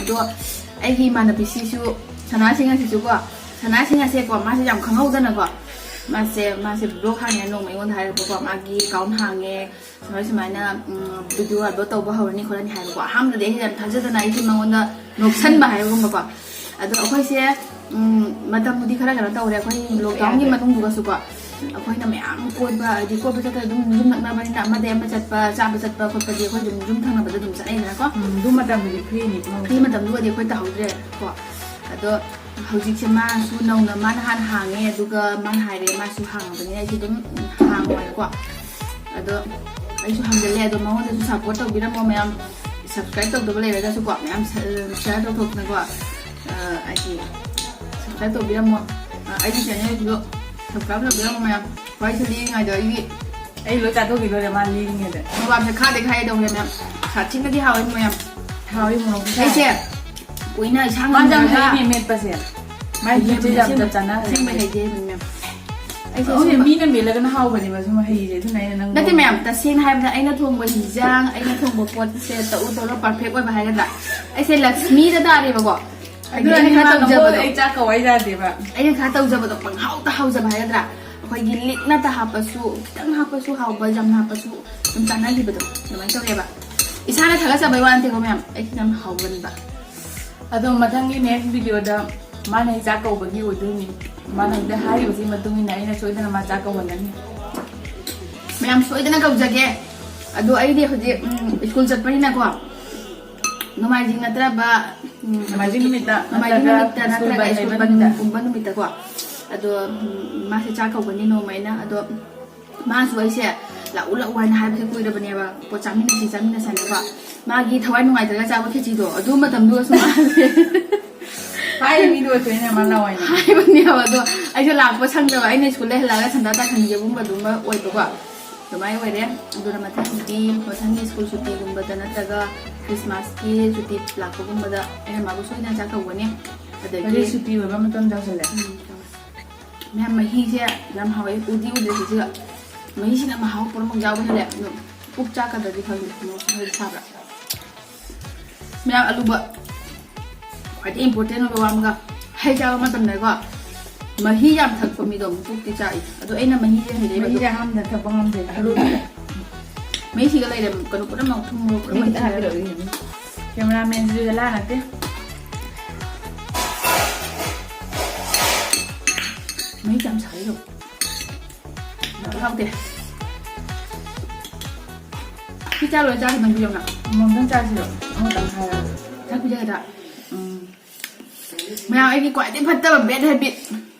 ꯑꯗꯣ ꯑꯩꯒꯤ ꯏꯃꯥꯟꯅꯕꯤꯁꯤꯁꯨ, ꯁꯅꯥꯁꯤꯡ ꯑꯁꯤꯁꯨꯀꯣ, ꯁꯅꯥꯁꯤꯡ ꯑꯁꯦꯀꯣ, ꯃꯥꯁꯦ ꯌꯥꯝ ꯈꯪꯍꯧꯗꯅꯀꯣ, ꯃꯥꯁꯦ, ꯃꯥꯁꯦ vlog ꯍꯥꯡꯉꯦ ꯅꯣꯡꯃ ꯑꯩꯉꯣꯟꯗ ꯍꯥꯏꯔꯛꯄꯀꯣ, ꯃꯥꯒꯤ account ꯍꯥꯡꯉꯦ, ꯁꯨꯃꯥꯏ ꯁꯨꯃꯥꯏꯅ, ꯎꯝ, video upload ꯇꯧꯕ ꯍꯧꯔꯅꯤ ꯈꯣꯠꯂꯅꯤ ꯍꯥꯏꯕꯀꯣ꯫ ꯑꯍꯥꯟꯕꯗꯗꯤ ꯑꯩꯁꯦ ꯌꯥꯝ ꯊꯥꯖꯗꯅ ꯑꯩꯁꯦ ꯃꯉꯣꯟꯗ ꯅꯣꯛꯁꯟꯕ ꯍꯥꯏꯕꯒꯨꯝꯕꯀꯣ꯫ ꯑꯗꯣ ꯑꯩꯈꯣꯏꯁꯦ, ꯎꯝ, ꯃꯇꯝꯕꯨꯗꯤ ꯈꯔ ꯀꯩꯅꯣ ꯇꯧꯔꯦ ꯑꯩꯈꯣꯏ lockdown ꯒꯤ ꯃꯅꯨꯡꯗꯨꯒꯁꯨꯀꯣ꯫ ꯑꯩꯈꯣꯏꯅ ꯃꯌꯥꯝ ꯀꯣꯏꯕ, ꯍꯥꯏꯗꯤ ꯀꯣꯏꯕ ꯆꯠꯄꯗ ꯑꯗꯨꯝ ꯌꯨꯝ ꯅꯛꯅꯕꯅꯤꯅ, ꯑꯃꯗꯩ ꯑꯃ ꯆꯠꯄ, ꯆꯥꯕ ꯆꯠꯄ ꯈꯣꯠꯄꯗꯤ ꯑꯩꯈꯣꯏ ꯑꯗꯨꯝ ꯌꯨꯝ ꯊꯪꯅꯕꯗ ꯑꯗꯨꯝ ꯆꯠꯅꯩꯗꯅꯀꯣ꯫ ꯎꯝ, ꯑꯗꯨ ꯃꯇꯝꯗꯨꯗꯤ ꯐ꯭ꯔꯤꯅꯤ꯫ ꯐ꯭ꯔꯤ ꯃꯇꯝꯗꯨꯒꯗꯤ ꯑꯩꯈꯣꯏ ꯇꯧꯍꯧꯗ꯭ꯔꯦ ꯀꯣ꯫ ꯑꯗꯣ ꯍꯧꯖꯤꯛꯁꯦ ꯃꯥꯁꯨ ꯅꯧꯅ, ꯃꯥꯅ ꯍꯥꯟꯅ ꯍꯥꯡꯉꯦ, ꯑꯗꯨꯒ ꯃꯥꯅ ꯍꯥꯏꯔꯦ ꯃꯥꯁꯨ ꯍꯥꯡꯉꯕꯅꯤꯅ ꯑꯩꯁꯨ ꯑꯗꯨꯝ ꯍꯥꯡꯉꯣ ꯍꯥꯏꯀꯣ꯫ ꯑꯗꯣ ꯑꯩꯁꯨ ꯍꯥꯡꯖꯜꯂꯦ꯫ ꯑꯗꯣ ꯃꯉꯣꯟꯗꯁꯨ ꯁꯞꯄꯣꯔꯠ ꯇꯧꯕꯤꯔꯝꯃꯣ ꯃꯌꯥꯝ, ꯁꯕꯁꯀ꯭ꯔꯥꯏꯕ ꯇꯧꯗꯕ ꯂꯩꯔꯒꯁꯨꯀꯣ ꯃꯌꯥꯝ ꯁꯤꯌꯥꯔ ꯇꯧꯊꯣꯛꯇꯅꯀꯣ꯫ ꯑ, ꯍꯥꯏꯗꯤ ꯁꯕꯁꯀ꯭ꯔꯥꯏꯕ ꯇꯧꯕꯤꯔꯝꯃꯣ꯫ ꯑ, ꯑꯩꯒꯤ ꯆꯦꯅꯦꯜꯁꯤꯁꯨ ꯁꯕꯁꯀ꯭ꯔꯥꯏꯕ ꯇꯧꯕꯤꯔꯝꯃꯣ ꯃꯌꯥꯝ꯫ ꯋꯥꯔꯤ ꯁꯥꯟꯅꯔꯤꯉꯩꯗ ꯑꯩꯒꯤ ꯑꯩ ꯂꯣꯏ ꯆꯥꯊꯣꯛꯈꯤꯗꯣꯏꯔꯦ ꯃꯥ ꯂꯤꯔꯤꯉꯩꯗ꯫ ꯃꯣꯕꯥꯏꯜꯁꯦ ꯈꯥꯗꯦ ꯈꯥꯏꯌꯦ ꯇꯧꯈ꯭ꯔꯦ ꯃꯌꯥꯝ꯫ ꯁꯥꯊꯤꯅꯗꯤ ꯍꯥꯎꯋꯦ ꯃꯌꯥꯝ꯫ ꯍꯥꯎꯋꯤ ꯃꯣꯔꯣꯛ ꯈꯨꯁꯥ꯫ ꯑꯩꯁꯦ ꯀꯨꯏꯅ ꯏꯁꯥ ꯃꯥꯁꯦ ꯌꯥꯝ ꯉꯝꯗ꯭ꯔꯒ ꯍꯩꯅꯦ ꯃꯦꯠꯄꯁꯦ꯫ ꯃꯥꯏ ꯈꯨꯠꯁꯦ ꯌꯥꯝ ꯆꯞ ꯆꯥꯅ ꯍꯩ꯫ ꯑꯁꯦꯡꯕꯩ ꯍꯩꯇꯦ ꯍꯩꯕꯅꯤ ꯃꯌꯥꯝ꯫ ꯑꯩꯁꯦ ꯈꯪꯗꯦ, ꯁꯨꯝ ꯃꯤꯅ ꯃꯦꯠꯂꯒꯅ ꯍꯥꯎꯕꯅꯦꯕ ꯁꯨꯝ ꯍꯩꯁꯦ, ꯑꯗꯨꯅ ꯑꯩꯅ ꯅꯪ ꯅꯠꯇꯦ ꯃꯌꯥꯝ, ꯇꯁꯦꯡꯅ ꯍꯥꯏꯕꯗ ꯑꯩꯅ ꯊꯣꯡꯕ ꯍꯤꯟꯖꯥꯡ, ꯑꯩꯅ ꯊꯣꯡꯕ ꯄꯣꯠꯁꯦ ꯇꯧꯔ ꯇꯧꯔ ꯄꯔꯐꯦꯛ ꯑꯣꯏꯕ ꯍꯥꯏꯒꯗ꯭ꯔꯥ, ꯑꯩꯁꯦ ꯂꯛꯁꯃꯤꯗ ꯇꯥꯔꯦꯕꯀꯣ꯫ ꯑꯗꯨꯅ ꯑꯩꯅ ꯈꯔ ꯅꯪ ꯇꯧꯖꯕꯗꯣ, ꯑꯩ ꯆꯥꯛ ꯀꯧ ꯍꯥꯏ ꯌꯥꯗꯦꯕ꯫ ꯑꯩꯅ ꯈꯔ ꯇꯧꯖꯕꯗꯣ ꯄꯪꯍꯥꯎꯇ ꯍꯥꯎꯖꯕ ꯍꯥꯏꯒꯗ꯭ꯔꯥ, ꯑꯩꯈꯣꯏꯒꯤ ꯂꯤꯛꯅꯇ ꯍꯥꯞꯄꯁꯨ, ꯈꯤꯇꯪ ꯍꯥꯞꯄꯁꯨ ꯍꯥꯎꯕ, ꯌꯥꯝꯅ ꯍꯥꯞꯄꯁꯨ ꯑꯗꯨꯝ ꯆꯥꯟꯅꯈꯤꯕꯗꯣ ꯑꯗꯨꯃꯥꯏꯅ ꯇꯧꯋꯦꯕ꯫ ꯏꯁꯥꯅ ꯊꯥꯒꯠꯆꯕꯩ ꯋꯥ ꯅꯠꯇꯦꯀꯣ ꯃꯌꯥꯝ, ꯑꯩꯁꯨ ꯌꯥꯝ ꯍꯥꯎꯒꯟꯕ꯫ ꯑꯗꯣ ꯃꯊꯪꯒꯤ ꯅꯦꯛꯁ ꯚꯤꯗꯤꯑꯣꯗ ꯃꯥꯅ ꯑꯩ ꯆꯥꯛ ꯀꯧꯕꯒꯤ ꯑꯣꯏꯗꯣꯏꯅꯤ꯫ ꯃꯥꯅ ꯍꯦꯛꯇ ꯍꯥꯏꯔꯤꯕꯁꯤꯒꯤ ꯃꯇꯨꯡ ꯏꯟꯅ ꯑꯩꯅ ꯁꯣꯏꯗꯅ ꯃꯥ ꯆꯥꯛ ꯀꯧꯍꯜꯂꯅꯤ꯫ ꯃꯌꯥꯝ ꯁꯣꯏꯗꯅ ꯀꯧꯖꯒꯦ꯫ ꯑꯗꯣ ꯑꯩꯗꯤ ꯍꯧꯖꯤꯛ ꯎꯝ, ꯁ꯭ꯀꯨꯜ ꯆꯠꯄꯅꯤꯅꯀꯣ, ꯅꯣꯡꯃꯥꯏꯖꯤꯡ ꯅꯠꯇ꯭ꯔꯕ ꯎꯝ, ꯅꯣꯡꯃꯥꯏꯖꯤꯡ ꯅꯨꯃꯤꯠꯇ ꯅꯣꯡꯃꯥꯏꯖꯤꯡ ꯅꯠꯇ꯭ꯔꯒ ꯅꯨꯃꯤꯠꯇ ꯁ꯭ꯀꯨꯜ ꯅꯠꯇ꯭ꯔꯒ ꯕꯟ ꯁ꯭ꯀꯨꯜ ꯂꯩꯕ ꯅꯨꯃꯤꯠꯇ꯫ ꯕꯟꯒꯨꯝꯕ ꯅꯨꯃꯤꯠꯇꯀꯣ꯫ ꯑꯗꯣ ꯎꯝ, ꯃꯥꯁꯦ ꯆꯥꯛ ꯀꯧꯒꯅꯤ ꯅꯣꯡꯃ ꯑꯩꯅ꯫ ꯑꯗꯣ ꯃꯥꯁꯨ ꯑꯩꯁꯦ ꯂꯥꯛꯎ ꯂꯥꯛꯎ ꯍꯥꯏꯅ ꯍꯥꯏꯕꯁꯦ ꯀꯨꯏꯔꯕꯅꯦꯕ꯫ ꯄꯣꯠ ꯆꯥꯃꯤꯟꯅꯁꯤ ꯆꯥꯃꯤꯟꯅꯁꯤ ꯍꯥꯏꯅꯀꯣ꯫ ꯃꯥꯒꯤ ꯊꯋꯥꯏ ꯅꯨꯡꯉꯥꯏꯇ꯭ꯔꯒ ꯆꯥꯕ ꯈꯦꯆꯤꯗꯣ ꯑꯗꯨ ꯃꯇꯝꯗꯨꯒꯁꯨ ꯃꯥꯁꯦ ꯍꯥꯏ ꯃꯤꯗꯣ ꯑꯣꯏꯊꯣꯛꯑꯦꯅꯦ ꯃꯥ ꯂꯥꯛꯑꯣ ꯍꯥꯏꯅ꯫ ꯍꯥꯏꯕꯅꯦꯕ꯫ ꯑꯗꯣ ꯑꯩꯁꯨ ꯂꯥꯛꯄ ꯁꯪꯗꯕ, ꯑꯩꯅ ꯁ꯭ꯀꯨꯜꯗ ꯍꯜꯂꯛꯑꯒ ꯁꯟꯗꯥ ꯇꯥꯁꯟꯒꯦꯒꯨꯝꯕ ꯑꯗꯨꯝꯕ ꯑꯣꯏꯕꯀꯣ꯫ ꯑꯗꯨꯃꯥꯏꯅ ꯑꯣꯏꯔꯦ꯫ ꯑꯗꯨꯅ ꯃꯊꯪꯒꯤꯗꯤ, ꯃꯊꯪꯒꯤ ꯁ꯭ꯀꯨꯜ ꯁꯨꯇꯤꯒꯨꯝꯕꯗ ꯅꯠꯇ꯭ꯔꯒ ꯈ꯭ꯔꯤꯁꯃꯥꯁꯀꯤ ꯁꯨꯇꯤ ꯂꯥꯛꯄꯒꯨꯝꯕꯗ ꯑꯩꯅ ꯃꯥꯕꯨ ꯁꯣꯏꯗꯅ ꯆꯥꯛ ꯀꯧꯒꯅꯤ꯫ ꯑꯗꯒꯤ ꯍꯧꯖꯤꯛ ꯁꯨꯇꯤ ꯑꯣꯏꯕ ꯃꯇꯝ ꯇꯧꯁꯜꯂꯦ꯫ ꯎꯝ, ꯃꯌꯥꯝ ꯃꯍꯤꯁꯦ ꯌꯥꯝ ꯍꯥꯎꯋꯦ, ꯎꯗꯤ ꯎꯗ꯭ꯔꯦ ꯁꯤꯁꯤꯒ꯫ ꯃꯍꯤꯁꯤꯅ ꯃꯍꯥꯎ ꯄꯨꯝꯅꯃꯛ ꯌꯥꯎꯕ ꯍꯦꯜꯂꯦ꯫ ꯑꯗꯣ ꯄꯨꯛ ꯆꯥꯛꯀꯗ꯭ꯔꯗꯤ ꯈꯪꯗꯦ, ꯃꯣꯔꯣꯛꯁꯨ ꯈꯔꯗꯤ ꯁꯥꯕ꯭ꯔꯥ꯫ ꯃꯌꯥꯝ ꯑꯂꯨꯕ ꯈ꯭ꯋꯥꯏꯗꯒꯤ ꯏꯝꯄꯣꯔꯇꯦꯟ ꯑꯣꯏꯕ ꯋꯥ ꯑꯃꯒ, ꯍꯩ ꯆꯥꯕ ꯃꯇꯝꯗꯀꯣ ꯃꯍꯤ ꯌꯥꯝ ꯊꯛꯄ ꯃꯤꯗꯣ ꯄꯨꯛꯇꯤ ꯆꯥꯛꯏ꯫ ꯑꯗꯣ ꯑꯩꯅ ꯃꯍꯤꯁꯦ ꯍꯩꯅꯩꯕ꯫ ꯃꯍꯤꯁꯦ ꯑꯍꯥꯟꯕꯗ ꯊꯛꯄ ꯉꯝꯗꯦ꯫ ꯑꯂꯨ ꯃꯍꯤꯁꯤꯒ ꯂꯩꯔꯦ ꯀꯩꯅꯣ ꯄꯨꯝꯅꯃꯛ, ꯊꯨꯝ ꯃꯣꯔꯣꯛ ꯃꯍꯤ ꯄꯨꯝꯅꯃꯛ ꯈꯤꯇ ꯍꯥꯞꯄꯤꯔꯛꯑꯣ ꯏꯅꯦ꯫ ꯀꯦꯃꯦꯔꯥꯃꯦꯟꯁꯤꯁꯨ ꯍꯦꯂꯥ ꯅꯠꯇꯦ꯫ ꯃꯍꯤ ꯌꯥꯝ ꯁꯥꯏꯗꯣ꯫ ꯍꯥꯎꯇꯦ꯫ ꯁꯤ ꯆꯥ ꯂꯣꯏꯔ ꯆꯥꯒꯗꯕꯅꯤ ꯌꯧꯅ꯫ ꯑꯃꯃꯝꯇꯪ ꯆꯥꯁꯤꯔꯣ? ꯑꯃꯇꯪ ꯍꯥꯏꯔꯒ꯫ ꯆꯥꯛ ꯄꯤꯖꯒꯗ꯭ꯔꯥ? ꯎꯝ꯫ ꯃꯌꯥꯝ, ꯑꯩꯒꯤ ꯈ꯭ꯋꯥꯏꯗꯒꯤ ꯐꯠꯇꯕ bad habit꯫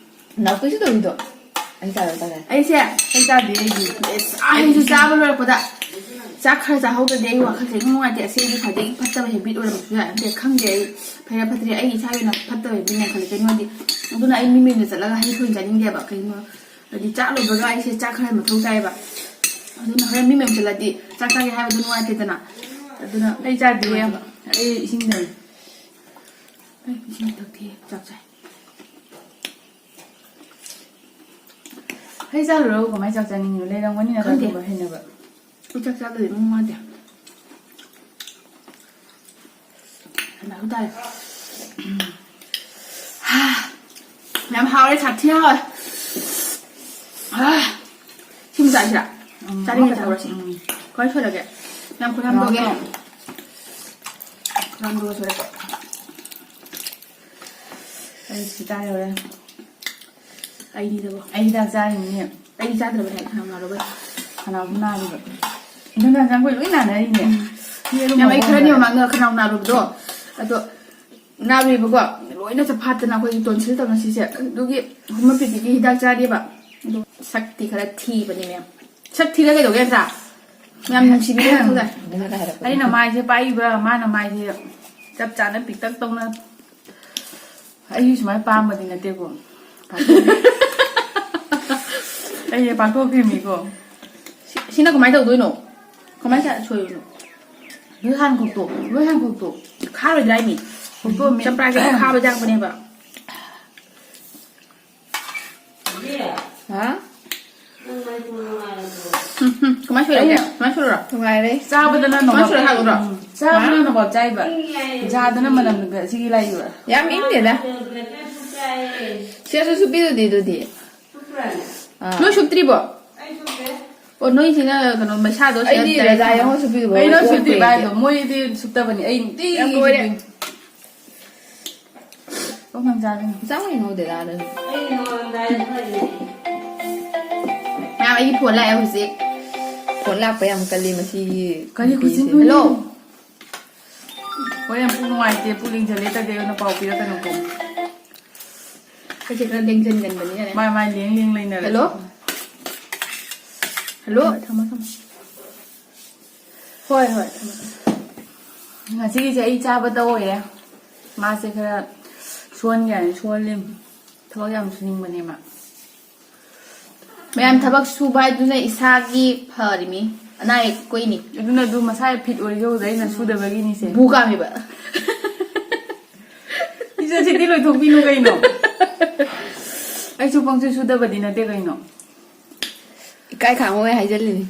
ꯅꯥꯎꯇꯣꯏꯁꯨ ꯇꯧꯔꯤꯗꯣ꯫ ꯑꯩ ꯆꯥꯔꯣ, ꯆꯥꯔꯣ꯫ ꯑꯩꯁꯦ ꯑꯩ ꯆꯥꯗꯦ, ꯑꯩꯗꯤ꯫ ꯑꯁ, ꯑꯩꯁꯨ ꯆꯥꯕ ꯂꯣꯏꯔꯛꯄꯗ ꯆꯥꯛ ꯈꯔ ꯆꯥꯍꯧꯗ꯭ꯔꯗꯤ ꯑꯩ ꯋꯥꯈꯜꯁꯦ ꯑꯗꯨꯝ ꯅꯨꯡꯉꯥꯏꯇꯦ꯫ ꯑꯁꯤ ꯑꯩꯒꯤ ꯈ꯭ꯋꯥꯏꯗꯒꯤ ꯐꯠꯇꯕ habit ꯑꯣꯏꯔꯝꯕꯁꯨ ꯌꯥꯏ꯫ ꯑꯗꯨꯗꯤ ꯈꯪꯗꯦ, ꯑꯩ ꯐꯩꯔꯥ ꯐꯠꯇ꯭ꯔꯦ, ꯑꯩ ꯏꯁꯥꯒꯤ ꯑꯣꯏꯅ ꯐꯠꯇꯕ habit ꯅꯦ ꯈꯜꯂꯦ꯫ ꯀꯩꯅꯣꯗꯤ, ꯑꯗꯨꯅ ꯑꯩ ꯃꯤ ꯃꯌꯨꯝꯗ ꯆꯠꯂꯒ ꯍꯩ ꯊꯣꯏꯅ ꯆꯥꯅꯤꯡꯗꯦꯕ꯫ ꯀꯩꯅꯣ ꯍꯥꯏꯗꯤ ꯆꯥꯛ ꯂꯣꯏꯕꯒ ꯑꯩꯁꯦ ꯆꯥꯛ ꯈꯔ ꯃꯊꯧ ꯇꯥꯏꯌꯦꯕ꯫ ꯑꯗꯨꯅ ꯍꯣꯔꯦꯟ ꯃꯤ ꯃꯌꯥꯝ ꯆꯠꯂꯗꯤ ꯆꯥꯛ ꯆꯥꯒꯦ ꯍꯥꯏꯕꯗꯣ ꯅꯨꯡꯉꯥꯏꯇꯦꯗꯅ꯫ ꯑꯗꯨꯅ ꯑꯩ ꯆꯥꯗꯦ ꯌꯥꯝ꯫ ꯑꯩ ꯏꯁꯤꯡ ꯊꯛꯏ꯫ ꯑꯩ ꯏꯁꯤꯡ ꯊꯛꯇꯦ, ꯆꯥꯛ ꯆꯥꯏ꯫ ꯍꯩ ꯆꯥꯔꯨꯔꯒ ꯀꯃꯥꯏꯅ ꯆꯥꯛ ꯆꯥꯅꯤꯡꯉꯤꯅꯣ? ꯂꯩꯔꯝꯒꯅꯤꯅ ꯈꯪꯗꯦ꯫ ꯑꯗꯨꯒꯨꯝꯕ ꯍꯩꯅꯕ꯫ ꯑꯩ ꯆꯥꯛ ꯆꯥꯗ꯭ꯔꯗꯤ ꯅꯨꯡꯉꯥꯏꯇꯦ꯫ ꯀꯃꯥꯏꯅ ꯇꯧꯔꯦ? ꯍꯥ, ꯌꯥꯝ ꯍꯥꯎꯔꯦ, ꯁꯥꯊꯤ ꯍꯥꯎꯔꯦ꯫ ꯍꯥ, ꯁꯤ ꯑꯃ ꯆꯥꯁꯤꯔꯥ? ꯎꯝ, ꯆꯥꯅꯤꯡꯉꯦ, ꯑꯃꯈꯛꯇꯪ꯫ ꯆꯥꯔꯨꯔꯁꯤ꯫ ꯎꯝ꯫ ꯀꯃꯥꯏꯅ ꯁꯣꯏꯔꯒꯦ? ꯌꯥꯝ ꯈꯨꯌꯥꯝꯗꯣꯒꯦ꯫ ꯌꯥꯝ ꯈꯨꯌꯥꯝꯗꯣꯒ ꯁꯣꯏꯔꯒꯦ꯫ ꯑꯩ ꯁꯤ ꯆꯥ ꯌꯧꯔꯦ꯫ ꯑꯩꯗꯤꯗꯀꯣ꯫ ꯑꯩ ꯍꯤꯗꯥꯛ ꯆꯥꯔꯤꯅꯤꯅꯦ꯫ ꯑꯩꯗꯤ ꯆꯥꯗ꯭ꯔꯕꯅꯦ, ꯈꯅꯥꯎ ꯅꯥꯔꯨꯕꯩ꯫ ꯈꯅꯥꯎꯁꯨ ꯅꯥꯔꯤꯕ꯫ ꯑꯗꯨꯅ ꯍꯛꯆꯥꯡ ꯑꯩꯈꯣꯏ ꯂꯣꯏ ꯅꯥꯅꯔꯤꯅꯦ꯫ ꯎꯝ꯫ ꯌꯦꯔꯨꯝ ꯌꯥꯝ, ꯑꯩ ꯑꯃ ꯈꯔꯅꯤ ꯍꯣꯡꯕꯗ꯫ ꯃꯃꯥꯡꯗ ꯈꯅꯥꯎ ꯅꯥꯔꯨꯕꯗꯣ, ꯑꯗꯣ ꯅꯥꯔꯨꯏꯕꯀꯣ, ꯂꯣꯏꯅ ꯆꯞꯐꯥꯠꯇꯅ ꯑꯩꯈꯣꯏꯒꯤ tonsil ꯇꯧꯅ ꯁꯤꯁꯦ꯫ ꯑꯗꯨꯒꯤ homeopathyꯒꯤ ꯍꯤꯗꯥꯛ ꯆꯥꯔꯤꯕ꯫ ꯑꯗꯣ ꯁꯛꯇꯤ ꯈꯔ ꯊꯤꯕꯅꯦ, ꯃꯌꯥꯝ꯫ ꯁꯛ ꯊꯤꯔ ꯀꯩꯗꯧꯒꯦ, ꯅꯠꯇ꯭ꯔꯥ? ꯃꯌꯥꯝ ꯅꯨꯡꯁꯤꯕꯤꯔ ꯊꯧꯗꯥꯏ꯫ ꯑꯗꯨꯅ ꯀꯩ ꯍꯥꯏꯔꯛꯄ? ꯑꯩꯅ ꯃꯥꯏꯁꯦ ꯄꯥꯛꯏꯕ, ꯃꯥꯅ ꯃꯥꯏꯁꯦ ꯆꯞ ꯆꯥꯅ ꯄꯤꯛꯇꯛ ꯇꯧꯅ꯫ ꯑꯩꯁꯨ ꯁꯨꯃꯥꯏꯅ ꯄꯥꯝꯕꯗꯤ ꯅꯠꯇꯦꯀꯣ꯫ ꯑꯩꯁꯦ ꯄꯥꯛꯊꯣꯛꯈ꯭ꯔꯤꯕꯅꯤꯀꯣ꯫ ꯁꯤ-, ꯁꯤꯅ ꯀꯃꯥꯏꯅ ꯇꯧꯗꯣꯏꯅꯣ? ꯀꯃꯥꯏꯅ ꯁꯣꯏꯕꯅꯣ? ꯂꯣꯏ ꯍꯥꯟ ꯈꯣꯛꯇꯣꯛ, ꯂꯣꯏ ꯍꯥꯟ ꯈꯣꯛꯇꯣꯛ꯫ ꯈꯥꯔꯣꯏꯗ꯭ꯔꯥ ꯍꯥꯏꯅꯤ? ꯈꯣꯛꯇꯣꯛꯑꯝꯃꯦ꯫ ꯆꯝꯄ꯭ꯔꯥꯁꯦ ꯈꯥꯕ ꯌꯥꯛꯄꯅꯦꯕ꯫ ꯍꯥ? ꯎꯝ, ꯎꯝ꯫ ꯀꯃꯥꯏꯅ ꯁꯣꯏꯔꯛꯀꯦ? ꯑꯩꯅ ꯀꯃꯥꯏꯅ ꯁꯣꯏꯔꯛꯑꯣ? ꯅꯨꯡꯉꯥꯏꯔꯦ꯫ ꯆꯥꯕꯗꯅ ꯀꯃꯥꯏꯅ ꯅꯣꯡꯉꯥꯜ-, ꯁꯣꯏꯔꯛꯑꯣ ꯍꯥꯏꯕ꯭ꯔꯣ? ꯎꯝ, ꯆꯥꯕꯗꯅ ꯍꯥ? ꯅꯣꯡꯉꯥꯜ ꯆꯥꯏꯕ꯫ ꯌꯥꯗꯅ ꯃꯅꯝꯒ ꯁꯤꯒꯤ ꯂꯥꯛꯏꯕ꯫ ꯌꯥꯝ ꯏꯪꯗꯦꯗ꯫ ꯁꯤꯗꯁꯨ ꯁꯨꯞꯄꯤꯗꯨꯗꯤ ꯑꯗꯨꯗꯤ꯫ ꯑꯥ꯫ ꯅꯣꯏ ꯁꯨꯞꯇ꯭ꯔꯤꯕꯣ? ꯑꯣ, ꯅꯣꯏꯁꯤꯅ ꯀꯩꯅꯣ, ꯃꯩꯁꯥꯗꯣ ꯁꯤꯗ ꯑꯩꯗꯤ direct ꯔꯖꯥ ꯊꯝꯕ꯫ ꯌꯦꯡꯉꯣ ꯁꯨꯞꯄꯤꯗꯨꯕꯨ ꯀꯩꯅꯣ ꯑꯣꯛꯄ ꯁꯨꯞꯇ꯭ꯔꯤꯕ ꯌꯥꯏ꯫ ꯍꯥꯏꯗꯣ? ꯃꯣꯏꯗꯤ ꯁꯨꯞꯇꯕꯅꯤ꯫ ꯑꯩ ꯅꯨꯡꯇꯤꯒꯤ ꯌꯥꯝ ꯂꯣꯏꯔꯦ꯫ ꯁꯨꯞꯄꯤ꯫ ꯑꯣ, ꯅꯪ ꯆꯥꯒꯅꯤ꯫ ꯆꯥꯎ ꯀꯩꯅꯣ, ꯗꯗꯥꯗ꯫ ꯑꯩ ꯅꯉꯣꯟꯗ ꯍꯥꯏꯔꯤꯅꯦ꯫ ꯑꯩꯒꯤ ꯐꯣꯟ ꯂꯥꯛꯑꯦ ꯍꯧꯖꯤꯛ꯫ ꯐꯣꯟ ꯂꯥꯛꯄ ꯌꯥꯝ ꯀꯜꯂꯤ ꯃꯁꯤꯒꯤ ꯀꯔꯤ ꯅꯨꯄꯤꯁꯦ꯫ ꯈꯨꯁꯤꯟꯅꯣꯅꯦ? ꯍꯜꯂꯣ꯫ ꯍꯣꯔꯦꯟ ꯄꯨꯛ ꯅꯨꯡꯉꯥꯏꯇꯦ, ꯄꯨꯛ ꯂꯦꯡꯖꯜꯂꯦ ꯇꯧꯗꯅ ꯄꯥꯎ ꯄꯤꯔꯛꯀꯅꯨꯀꯣ꯫ ꯑꯩꯁꯦ ꯈꯔ ꯂꯦꯡꯖꯟꯒꯟꯕꯅꯤꯅꯅꯦ꯫ ꯃꯥꯏ ꯃꯥꯏ ꯂꯦꯡ ꯂꯦꯡ ꯂꯩꯅꯔꯦ꯫ ꯍꯜꯂꯣ꯫ ꯍꯜꯂꯣ꯫ ꯊꯝꯃꯣ, ꯊꯝꯃꯣ꯫ ꯍꯣꯏ, ꯍꯣꯏ, ꯊꯝꯃꯣ, ꯊꯝꯃꯣ꯫ ꯉꯁꯤꯒꯤꯁꯦ ꯑꯩ ꯆꯥꯕ ꯇꯧꯔꯦ꯫ ꯃꯥꯁꯦ ꯈꯔ ꯁꯣꯟꯒꯦ ꯍꯥꯏꯅ ꯁꯣꯜꯂꯤꯝ꯫ ꯊꯕꯛ ꯌꯥꯝ ꯁꯨꯅꯤꯡꯕꯅꯦ ꯃꯥ꯫ ꯃꯌꯥꯝ ꯊꯕꯛ ꯁꯨꯕ ꯍꯥꯏꯗꯨꯅ ꯏꯁꯥꯒꯤ ꯐꯔꯤꯃꯤ, ꯑꯅꯥ ꯑꯌꯦꯛ ꯀꯣꯛꯏꯅꯤ꯫ ꯑꯗꯨꯅ ꯑꯗꯨ ꯃꯁꯥ ꯐꯤꯠ ꯑꯣꯏꯖꯍꯧꯗ ꯑꯩꯅ ꯁꯨꯗꯕꯒꯤꯅꯤꯁꯦ꯫ ꯕꯨ ꯀꯥꯝꯃꯤꯕ꯫ ꯏꯆꯟꯁꯤꯗꯤ ꯂꯣꯏꯊꯣꯛꯄꯤꯅꯨ ꯀꯩꯅꯣ꯫ ꯑꯩꯁꯨ ꯄꯪꯁꯨ ꯁꯨꯗꯕꯗꯤ ꯅꯠꯇꯦ ꯀꯩꯅꯣ꯫ ꯏꯀꯥꯏ ꯈꯥꯡꯉꯣꯏ ꯍꯥꯏꯖꯜꯂꯤꯅꯤ꯫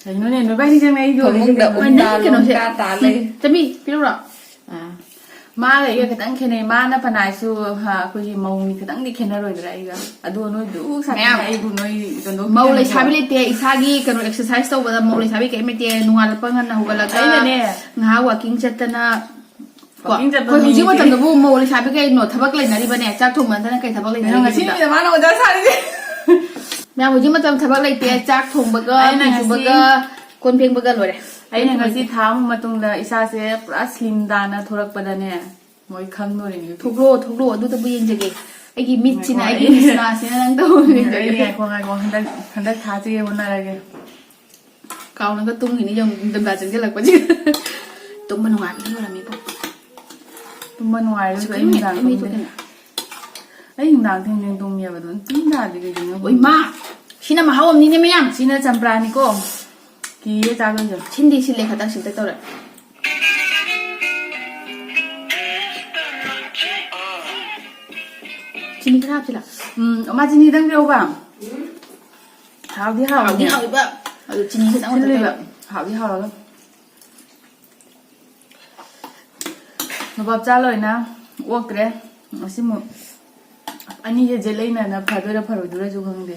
ꯀꯩꯅꯣꯅꯦ, ꯅꯣꯏꯕꯥꯅꯤ ꯆꯪꯅ ꯑꯩ ꯐꯃꯨꯡꯗ ꯂꯣꯏꯔꯤꯁꯦ ꯀꯩꯅꯣ? ꯎꯝ, ꯅꯪꯒꯤ ꯇꯥꯂꯣꯝ ꯀꯩꯅꯣꯁꯦ꯫ ꯇꯥ ꯇꯥ ꯂꯩ꯫ ꯆꯃꯤ, ꯄꯤꯔꯨꯔꯣ? ꯑꯥ꯫ ꯃꯥꯒ ꯑꯩꯒ ꯈꯤꯇꯪ ꯈꯦꯠꯅꯩ꯫ ꯃꯥꯅ ꯐꯅꯥꯏꯁꯨ, ꯍꯥ, ꯑꯩꯈꯣꯏꯒꯤ ꯃꯧꯅꯤ ꯈꯤꯇꯪꯗꯤ ꯈꯦꯠꯅꯔꯣꯏꯗ꯭ꯔꯥ ꯑꯩꯒ? ꯑꯗꯣ ꯅꯣꯏ ꯑꯗꯨ ꯁꯥꯊꯤ ꯃꯌꯥꯝ꯫ ꯑꯩꯕꯨ ꯅꯣꯏ ꯀꯩꯅꯣ ꯃꯧ ꯈꯦꯠꯅꯕ꯭ꯔꯣ? ꯂꯩꯁꯥꯕꯤ ꯂꯩꯇꯦ꯫ ꯏꯁꯥꯒꯤ ꯀꯩꯅꯣ ꯑꯦꯛꯁꯔꯁꯥꯏꯁ ꯇꯧꯕꯗ ꯃꯧ ꯂꯩꯁꯥꯕꯤ ꯀꯔꯤꯝ ꯂꯩꯇꯦ꯫ ꯅꯣꯡꯉꯥꯜꯂꯛꯄ ꯉꯟꯅ ꯍꯧꯒꯠꯂꯒ ꯑꯩꯅꯅꯦ꯫ ꯉꯥꯏꯍꯥꯛ ꯋꯥꯀꯤꯡ ꯆꯠꯇꯅ ꯀꯣ, ꯋꯥꯀꯤꯡ ꯆꯠꯄ ꯑꯩꯈꯣꯏ ꯍꯧꯖꯤꯛ ꯃꯤꯁꯦ꯫ ꯃꯇꯝꯗꯕꯨ ꯃꯧ ꯂꯩꯁꯥꯕꯤ ꯀꯩꯅꯣ ꯊꯕꯛ ꯂꯩꯅꯔꯤꯕꯅꯦ? ꯆꯥꯛ ꯊꯣꯡꯕ ꯅꯠꯇꯅ ꯀꯩ ꯊꯕꯛ ꯀꯩꯅꯣ ꯂꯩꯅꯔꯤꯒꯦ ꯉꯁꯤ ꯁꯤꯗ? ꯅꯨꯃꯤꯠ ꯃꯥꯅ ꯑꯣꯖꯥ ꯁꯥꯔꯤꯁꯦ? ꯃꯌꯥꯝ ꯍꯧꯖꯤꯛ ꯃꯇꯝ ꯊꯕꯛ ꯂꯩꯇꯦ, ꯆꯥꯛ ꯊꯣꯡꯕꯒ, ꯑꯩꯅ ꯐꯤ ꯉꯁꯤ ꯁꯨꯕꯒ, ꯀꯣꯟ ꯐꯦꯡꯕꯒ ꯂꯣꯏꯔꯦ꯫ ꯑꯩꯅ ꯉꯁꯤ ꯊꯥ ꯑꯃ ꯃꯇꯨꯡꯗ ꯏꯁꯥꯁꯦ ꯄꯨꯔꯥ ꯁ꯭ꯂꯤꯝ ꯇꯥꯅ ꯊꯣꯔꯛꯄꯗꯅꯦ, ꯃꯣꯏ ꯈꯪꯗꯣꯔꯤꯅꯤ꯫ ꯊꯣꯛꯂꯛꯑꯣ, ꯊꯣꯛꯂꯛꯑꯣ, ꯑꯗꯨꯇꯕꯨ ꯌꯦꯡꯖꯒꯦ꯫ ꯑꯩꯒꯤ ꯃꯤꯠꯁꯤꯅ, ꯉꯥꯏꯈꯣ, ꯑꯩꯒꯤ ꯑꯩ ꯃꯤꯠꯁꯤꯅꯥꯁꯤꯅ ꯅꯪ ꯇꯧꯍꯟꯒꯦ꯫ ꯑꯩ ꯉꯥꯏꯈꯣ, ꯉꯥꯏꯈꯣ, ꯍꯟꯗꯛ, ꯍꯟꯗꯛ ꯊꯥꯁꯤꯒꯤ ꯍꯣꯠꯅꯔꯒꯦ꯫ ꯀꯥꯎꯅꯒ ꯇꯨꯝꯈꯤꯅꯤ, ꯌꯦꯡꯉꯨ, ꯅꯤꯡꯊꯝꯊꯥ ꯆꯪꯁꯤꯜꯂꯛꯄꯁꯤꯗ꯫ ꯇꯨꯝꯕ ꯅꯨꯡꯉꯥꯏꯕꯅ ꯂꯣꯏꯔꯝꯃꯤꯕꯣ꯫ ꯇꯨꯝꯕ ꯅꯨꯡꯉꯥꯏꯔꯁꯨ ꯑꯁ, ꯑꯩ ꯀꯩꯅꯣ ꯅꯨꯡꯗꯥꯡ ꯃꯩ ꯇꯨꯝꯗꯦ꯫ ꯊꯣꯛꯑꯦꯅ꯫ ꯑꯩ ꯅꯨꯡꯗꯥꯡ ꯊꯦꯡ ꯊꯦꯡ ꯇꯨꯝꯃꯦꯕ, ꯑꯗꯨꯝ ꯇꯨꯝ ꯌꯥꯗꯦ ꯀꯩꯒꯤꯅꯣ ꯈꯪꯗꯦ꯫ ꯑꯣꯏ ꯃꯥ! ꯁꯤꯅ ꯃꯍꯥꯎ ꯑꯃꯅꯤꯅꯦ, ꯃꯌꯥꯝ꯫ ꯁꯤꯅ ꯆꯝꯄ꯭ꯔꯥꯅꯤꯀꯣ꯫ ꯀꯤꯌꯦ ꯆꯥꯗꯣꯏꯁꯦ꯫ ꯁꯤꯟꯗꯤ ꯁꯤꯜꯂꯦ, ꯈꯇꯪ ꯁꯤꯟꯇꯛ ꯇꯧꯔꯦ꯫ ꯆꯤꯅꯤ ꯈꯔ ꯍꯥꯞꯁꯤꯔꯥ? ꯎꯝ, ꯃꯥ ꯆꯤꯅꯤ ꯈꯤꯇꯪ ꯄꯤꯔꯛꯎꯕ꯫ ꯍꯥꯎꯗꯤ ꯍꯥꯎꯗꯤ ꯍꯥꯎꯕꯅꯦ꯫ ꯍꯥꯎꯏꯕ꯫ ꯑꯗꯨ ꯆꯤꯅꯤ ꯈꯤꯇꯪ ꯁꯤꯜꯂꯤꯕ꯫ ꯍꯥꯞꯆꯤꯜꯂꯛꯇꯣꯏꯅꯦ꯫ ꯍꯥꯎꯗꯤ ꯍꯥꯎꯔꯒ꯫ ꯅꯨꯕꯥꯞ ꯆꯥ ꯂꯣꯏꯅ ꯑꯣꯛꯇ꯭ꯔꯦ꯫ ꯉꯁꯤꯃꯨꯛ ꯑꯅꯤ ꯍꯦꯖꯦꯠ ꯂꯩꯅꯅ ꯐꯗꯣꯏꯔꯥ ꯐꯔꯣꯏꯗꯣꯏꯔꯥꯁꯨ ꯈꯪꯗꯦ꯫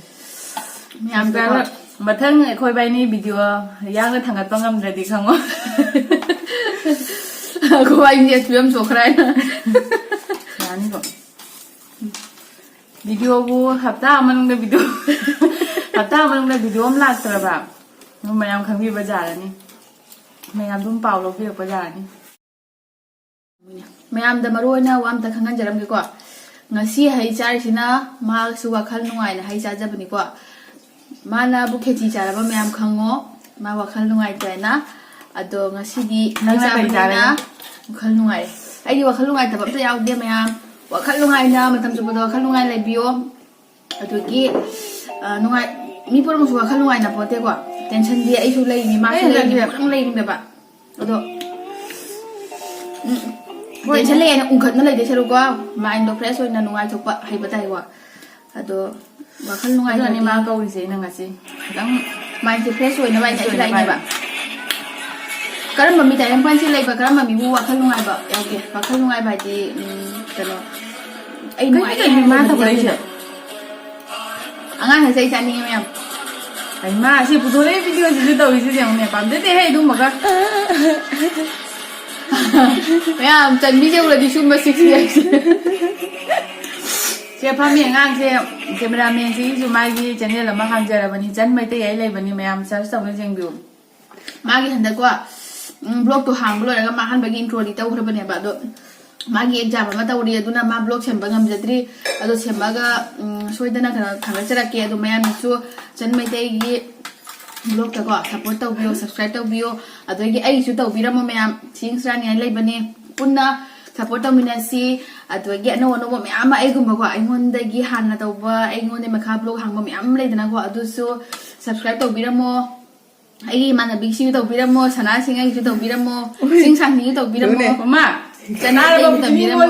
ꯃꯌꯥꯝꯗꯀꯣ꯫ ꯃꯊꯪ ꯑꯩꯈꯣꯏ ꯕꯥꯏꯅꯤ ꯚꯤꯗꯤꯑꯣ ꯌꯥꯡꯅ ꯊꯥꯡꯒꯠꯄ ꯉꯝꯗ꯭ꯔꯗꯤ ꯈꯪꯉꯣ꯫ ꯑꯩꯈꯣꯏ ꯕꯥꯏꯅꯤ ꯐꯤꯕꯝ ꯁꯣꯛꯈ꯭ꯔꯦ ꯍꯥꯏꯅ꯫ ꯌꯥꯅꯤꯀꯣ꯫ ꯚꯤꯗꯤꯑꯣꯕꯨ ꯍꯞꯇꯥ ꯑꯃ ꯃꯅꯨꯡꯗ ꯚꯤꯗꯤꯑꯣ꯫ ꯍꯞꯇꯥ ꯃꯅꯨꯡꯗ ꯚꯤꯗꯤꯑꯣ ꯑꯃ ꯂꯥꯛꯇ꯭ꯔꯕ, ꯑꯗꯨꯝ ꯃꯌꯥꯝ ꯈꯪꯕꯤꯕ ꯌꯥꯔꯅꯤ, ꯃꯌꯥꯝ ꯑꯗꯨꯝ ꯄꯥꯎ ꯂꯧꯕꯤꯔꯛꯄ ꯌꯥꯔꯅꯤ꯫ ꯃꯌꯥꯝꯗ ꯃꯔꯨ ꯑꯣꯏꯅ ꯋꯥ ꯑꯝꯇ ꯈꯪꯍꯟꯖꯔꯝꯒꯦꯀꯣ꯫ ꯉꯁꯤ ꯍꯩ ꯆꯥꯔꯤꯁꯤꯅ ꯃꯥꯁꯨ ꯋꯥꯈꯜ ꯅꯨꯡꯉꯥꯏꯅ ꯍꯩ ꯆꯥꯖꯕꯅꯤꯀꯣ꯫ ꯃꯥꯅꯕꯨ ꯈꯦꯆꯤ ꯆꯥꯔꯕ ꯃꯌꯥꯝ ꯈꯪꯉꯣ, ꯃꯥ ꯋꯥꯈꯜ ꯅꯨꯡꯉꯥꯏꯇꯦꯅ꯫ ꯑꯗꯣ ꯉꯁꯤꯗꯤ ꯍꯩ ꯅꯪꯅ ꯀꯔꯤ ꯆꯥꯕꯅꯤꯅ ꯆꯥꯔꯒꯦ? ꯋꯥꯈꯜ ꯅꯨꯡꯉꯥꯏꯔꯦ꯫ ꯑꯩꯗꯤ ꯋꯥꯈꯜ ꯅꯨꯡꯉꯥꯏꯇꯕ ꯑꯝꯇ ꯌꯥꯎꯗꯦ ꯃꯌꯥꯝ꯫ ꯋꯥꯈꯜ ꯅꯨꯡꯉꯥꯏꯅ ꯃꯇꯝ ꯆꯨꯞꯄꯗ ꯋꯥꯈꯜ ꯅꯨꯡꯉꯥꯏꯅ ꯂꯩꯕꯤꯌꯣ꯫ ꯑꯗꯨꯒꯤ, ꯑ, ꯅꯨꯡꯉꯥꯏ-, ꯃꯤ ꯄꯨꯝꯅꯃꯛꯁꯨ ꯋꯥꯈꯜ ꯅꯨꯡꯉꯥꯏꯅ ꯄꯣꯠꯇꯦꯀꯣ꯫ ꯇꯦꯟꯁꯟꯗꯤ ꯑꯩꯁꯨ ꯂꯩꯔꯤꯅꯤ, ꯃꯥꯁꯨ ꯑꯩ ꯂꯩꯔꯤꯅꯤ, ꯍꯟꯗꯛꯁꯦ ꯄꯨꯂꯞ ꯂꯩꯔꯤꯅꯦꯕ꯫ ꯑꯗꯣ, ꯎꯝ, ꯍꯣꯏ꯫ ꯇꯦꯟꯁꯟ ꯂꯩꯌꯦꯅ ꯎꯪꯈꯠꯅ ꯂꯩꯗꯣꯏ ꯁꯔꯨꯛꯀꯣ, ꯃꯥꯏꯟꯗꯣ ꯐ꯭ꯔꯦꯁ ꯑꯣꯏꯅ ꯅꯨꯡꯉꯥꯏꯊꯣꯛꯄ ꯍꯩꯕ ꯇꯥꯏꯀꯣ꯫ ꯑꯗꯣ ꯋꯥꯈꯜ ꯑꯗꯨꯅꯅꯦ ꯅꯨꯡꯉꯥꯏꯇ꯭ꯔꯗꯤ ꯃꯥ ꯀꯧꯔꯤꯁꯦ ꯑꯩꯅ ꯉꯁꯤ꯫ ꯈꯤꯇꯪ ꯃꯥꯏꯟꯁꯦ ꯐ꯭ꯔꯦꯁ ꯑꯣꯏꯅꯕ ꯍꯥꯏꯅ ꯐ꯭ꯔꯦꯁ ꯑꯩꯁꯨ ꯑꯣꯏꯅꯕ ꯂꯥꯛꯏꯅꯦꯕ꯫ ꯀꯔꯝꯕ ꯃꯤ ꯇꯥꯏꯕꯪ ꯄꯥꯟꯁꯤ ꯂꯩꯕ, ꯀꯔꯝꯕ ꯃꯤꯕꯨ ꯋꯥꯈꯜ ꯅꯨꯡꯉꯥꯏꯕ ꯌꯥꯎꯒꯦ? ꯋꯥꯈꯜ ꯅꯨꯡꯉꯥꯏꯕ ꯍꯥꯏꯗꯤ, ꯎꯝ, ꯀꯩꯅꯣ, ꯑꯩ ꯀꯩꯅꯣ ꯅꯨꯡꯉꯥꯏ ꯀꯩꯅꯣ ꯃꯥ ꯍꯥꯏꯕ ꯇꯧꯔꯛꯏꯁꯦ? ꯌꯥꯎꯗꯦꯗ꯫ ꯑꯉꯥꯡ ꯍꯥꯏꯁꯦ ꯑꯩ ꯆꯥꯅꯤꯡꯉꯦ ꯃꯌꯥꯝ꯫ ꯍꯩꯃꯥ, ꯁꯤ ꯄꯨꯊꯣꯔꯛꯏ ꯚꯤꯗꯤꯑꯣꯁꯤꯁꯨ ꯇꯧꯔꯤꯁꯤꯁꯦ ꯌꯦꯡꯉꯨꯅꯦ, ꯄꯥꯝꯖꯗꯦꯍꯦ ꯑꯗꯨꯝꯕꯒ꯫ ꯃꯌꯥꯝ ꯆꯟꯕꯤꯁꯦ ꯎꯔꯗꯤ ꯁꯨꯝꯕ ꯁꯤꯛꯁ ꯌꯔꯁ꯫ ꯁꯦ ꯐꯝꯃꯤ ꯑꯉꯥꯡꯁꯦ, ꯀꯦꯃꯦꯔꯥꯃꯦꯟꯁꯤꯒꯤꯁꯨ ꯃꯥꯒꯤ ꯆꯦꯅꯦꯜ ꯑꯃ ꯍꯥꯡꯖꯔꯕꯅꯤ, ꯆꯟ ꯃꯩꯇꯩ ꯍꯥꯏ ꯂꯩꯕꯅꯤ, ꯃꯌꯥꯝ ꯁꯔꯁ ꯇꯧꯅ ꯌꯦꯡꯕꯤꯌꯨ꯫ ꯃꯥꯒꯤ ꯍꯟꯗꯛꯀꯣ, ꯎꯝ, ꯕ꯭ꯂꯣꯛꯇꯣ ꯍꯥꯡꯕ ꯂꯣꯏꯔꯒ ꯃꯥ ꯑꯍꯥꯟꯕꯒꯤ ꯏꯟꯇ꯭ꯔꯣꯗꯤ ꯇꯧꯈ꯭ꯔꯕꯅꯦꯕ, ꯑꯗꯣ ꯃꯥꯒꯤ ꯑꯦꯛꯖꯥꯝ ꯑꯃ ꯇꯧꯔꯤ, ꯑꯗꯨꯅ ꯃꯥ ꯕ꯭ꯂꯣꯛ ꯁꯦꯝꯕ ꯉꯝꯖꯗ꯭ꯔꯤ꯫ ꯑꯗꯣ ꯁꯦꯝꯃꯒ, ꯎꯝ, ꯁꯣꯏꯗꯅ ꯀꯩꯅꯣ ꯊꯥꯒꯠꯆꯔꯛꯀꯦ꯫ ꯑꯗꯣ ꯃꯌꯥꯝꯅꯁꯨ ꯆꯟ ꯃꯩꯇꯩꯒꯤ ꯕ꯭ꯂꯣꯛꯇꯀꯣ ꯁꯞꯄꯣꯔꯠ ꯇꯧꯕꯤꯌꯣ, ꯁꯕꯁꯀ꯭ꯔꯥꯏꯕ ꯇꯧꯕꯤꯌꯣ, ꯑꯗꯨꯗꯒꯤ ꯑꯩꯒꯤꯁꯨ ꯇꯧꯕꯤꯔꯝꯃꯣ ꯃꯌꯥꯝ꯫ ꯁꯤ ꯏꯟꯁꯇꯥꯅꯤꯡꯉꯥꯏ ꯂꯩꯕꯅꯤ, ꯄꯨꯟꯅ ꯁꯞꯄꯣꯔꯠ ꯇꯧꯃꯤꯟꯅꯁꯤ꯫ ꯑꯗꯨꯗꯒꯤ ꯑꯅꯧ ꯑꯅꯧꯕ ꯃꯌꯥꯝ ꯑꯃ ꯑꯩꯒꯨꯝꯕꯀꯣ, ꯑꯩꯉꯣꯟꯗꯒꯤ ꯍꯥꯟꯅ ꯇꯧꯕ, ꯑꯩꯉꯣꯟꯗ ꯃꯈꯥ ꯕ꯭ꯂꯣꯛ ꯍꯥꯡꯕ ꯃꯌꯥꯝ ꯂꯩꯗꯅꯀꯣ, ꯑꯗꯨꯁꯨ ꯁꯕꯁꯀ꯭ꯔꯥꯏꯕ ꯇꯧꯕꯤꯔꯝꯃꯣ꯫ ꯑꯩꯒꯤ ꯏꯃꯥꯟꯅꯕꯤꯒꯤꯁꯨ ꯇꯧꯕꯤꯔꯝꯃꯣ, ꯁꯅꯥꯁꯤꯡ ꯑꯩꯒꯤꯁꯨ ꯇꯧꯕꯤꯔꯝꯃꯣ, ꯎꯏ꯫ ꯆꯤꯡ ꯁꯥꯡꯅꯤꯒꯤ ꯇꯧꯕꯤꯔꯝꯃꯣ꯫ ꯑꯗꯨꯅꯦ꯫ ꯃꯃꯥ, ꯆꯅꯥ ꯇꯥꯔꯕ ꯑꯩꯒꯤ ꯇꯧꯕꯤꯔꯝꯃꯣ꯫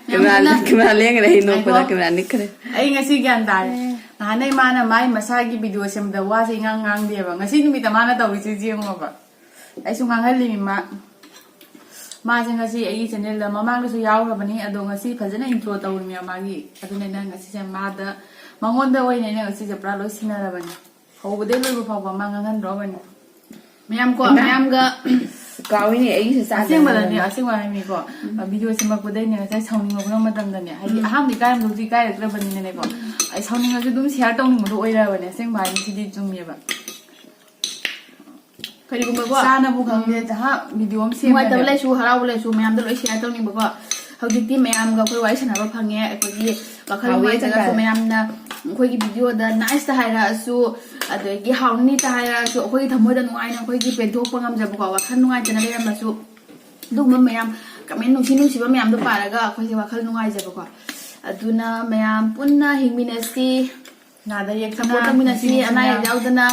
ꯀꯦꯃꯦꯔꯥ, ꯀꯦꯃꯦꯔꯥ ꯂꯦꯡꯈ꯭ꯔꯦ, ꯑꯩ ꯅꯣꯛꯄꯗ ꯉꯥꯏꯈꯣ꯫ ꯀꯦꯃꯦꯔꯥ ꯅꯤꯛꯈ꯭ꯔꯦ꯫ ꯑꯩ ꯉꯁꯤ ꯒ꯭ꯌꯥꯟ ꯇꯥꯔꯦ꯫ ꯅꯍꯥꯟꯅ ꯏꯃꯥꯅ ꯃꯥꯏ ꯃꯁꯥꯒꯤ ꯚꯤꯗꯤꯑꯣ ꯁꯦꯝꯕꯗ ꯋꯥꯁꯦ ꯏꯉꯥꯡ ꯉꯥꯡꯗꯦꯕ꯫ ꯉꯁꯤ ꯅꯨꯃꯤꯠꯇ ꯃꯥꯅ ꯇꯧꯔꯤꯁꯦ ꯌꯦꯡꯉꯣꯕ꯫ ꯑꯩꯁꯨ ꯉꯥꯡꯍꯜꯂꯤꯃꯤ ꯃꯥ꯫ ꯃꯥꯁꯦ ꯉꯁꯤ ꯑꯩꯒꯤ ꯆꯦꯅꯦꯜꯗ ꯃꯃꯥꯡꯗꯁꯨ ꯌꯥꯎꯈ꯭ꯔꯕꯅꯤ, ꯑꯗꯣ ꯉꯁꯤ ꯐꯖꯅ ꯏꯟꯇ꯭ꯔꯣ ꯇꯧꯔꯤꯃꯤ ꯃꯥꯒꯤ꯫ ꯑꯗꯨꯅ ꯑꯩꯅ ꯉꯁꯤꯁꯦ ꯃꯥꯗ, ꯃꯉꯣꯟꯗ ꯑꯣꯏꯅ ꯑꯩꯅ ꯉꯁꯤꯁꯦ ꯄꯨꯔꯥ ꯂꯣꯏ ꯁꯤꯟꯅꯔꯕꯅꯤ꯫ ꯍꯧꯕꯗꯩ ꯂꯣꯏꯕ ꯐꯥꯎꯕ ꯃꯥ ꯉꯥꯡꯍꯟꯗ꯭ꯔꯣꯕꯅꯤ꯫ ꯃꯌꯥꯝ ꯀꯣ, ꯏꯃꯥ꯫ ꯃꯌꯥꯝꯒ ꯀꯥꯎꯏꯅꯦ, ꯑꯩꯒꯤꯁꯨ ꯆꯥꯗ ꯑꯁꯦꯡꯕꯗꯅꯦ, ꯂꯩꯔꯝꯃꯦ꯫ ꯑꯁꯦꯡꯕ ꯍꯥꯏꯅꯤꯀꯣ, ꯎꯝ꯫ ꯚꯤꯗꯤꯑꯣ ꯁꯦꯝꯃꯛꯄꯗꯩꯅꯦ, ꯉꯁꯥꯏ ꯁꯥꯎꯅꯤꯡꯉꯛꯄ ꯃꯇꯝꯗꯅꯦ, ꯍꯥꯏꯗꯤ ꯎꯝ꯫ ꯑꯍꯥꯟꯕ ꯏꯀꯥꯏꯔꯝꯗꯧꯁꯨ ꯏꯀꯥꯏꯔꯛꯇ꯭ꯔꯕꯅꯤꯅꯅꯦꯀꯣ, ꯑꯩ ꯁꯥꯎꯅꯤꯡꯉꯁꯨ ꯑꯗꯨꯝ ꯁꯤꯌꯥꯔ ꯇꯧꯅꯤꯡꯕꯗꯣ ꯑꯣꯏꯔꯕꯅꯦ, ꯑꯁꯦꯡꯕ ꯍꯥꯏꯗꯤ ꯁꯤꯗꯤ ꯆꯨꯝꯃꯦꯕ꯫ ꯀꯔꯤꯒꯨꯝꯕꯀꯣ ꯆꯥꯅꯕꯨ ꯈꯪꯗꯦ ꯖꯍꯥ ꯚꯤꯗꯤꯑꯣ ꯑꯃ ꯅꯨꯡꯉꯥꯏꯇꯕ ꯁꯦꯝꯕꯅꯦ꯫ ꯂꯩꯁꯨ ꯍꯔꯥꯎꯕ ꯂꯩꯁꯨ ꯃꯌꯥꯝꯗ ꯂꯣꯏ ꯁꯤꯌꯥꯔ ꯇꯧꯅꯤꯡꯕꯀꯣ꯫ ꯍꯧꯖꯤꯛꯇꯤ ꯃꯌꯥꯝꯒ ꯑꯩꯈꯣꯏ ꯋꯥꯔꯤ ꯁꯥꯟꯅꯕ ꯐꯪꯉꯦ꯫ ꯑꯩꯈꯣꯏꯒꯤ ꯋꯥꯈꯜ ꯍꯥꯎꯋꯦ ꯅꯨꯡꯉꯥꯏꯇ꯭ꯔꯒꯁꯨ ꯆꯥꯛꯀꯥꯗꯣ꯫ ꯃꯌꯥꯝꯅ ꯑꯩꯈꯣꯏꯒꯤ ꯚꯤꯗꯤꯑꯣꯗ ꯅꯥꯏꯁꯇ ꯍꯥꯏꯔꯛꯑꯁꯨ, ꯑꯗꯒꯤ ꯍꯥꯎꯅꯤꯇ ꯍꯥꯏꯔꯛꯑꯁꯨ, ꯑꯩꯈꯣꯏꯒꯤ ꯊꯃꯣꯏꯗ ꯅꯨꯡꯉꯥꯏꯅ ꯑꯩꯈꯣꯏꯒꯤ ꯄꯦꯟꯊꯣꯛꯄ ꯉꯝꯖꯕꯀꯣ, ꯋꯥꯈꯜ ꯅꯨꯡꯉꯥꯏꯇꯅ ꯂꯩꯔꯝꯃꯁꯨ ꯑꯗꯨꯒꯨꯝꯕ ꯃꯌꯥꯝ ꯀꯃꯦꯟ ꯅꯨꯡꯁꯤ ꯅꯨꯡꯁꯤꯕ ꯃꯌꯥꯝꯗꯣ ꯄꯥꯔꯒ ꯑꯩꯈꯣꯏꯁꯦ ꯋꯥꯈꯜ ꯅꯨꯡꯉꯥꯏꯖꯕꯀꯣ꯫ ꯑꯗꯨꯅ ꯃꯌꯥꯝ ꯄꯨꯟꯅ ꯍꯤꯡꯃꯤꯟꯅꯁꯤ꯫ ꯅꯥꯗ ꯌꯦꯛꯇꯅ ꯁꯞꯄꯣꯔꯠ ꯇꯧꯃꯤꯟꯅꯁꯤ꯫ ꯅꯨꯡꯁꯤ ꯑꯅꯥ ꯑꯌꯦꯛ ꯅꯨꯡꯁꯤꯅ꯫ ꯌꯥꯎꯗꯅ,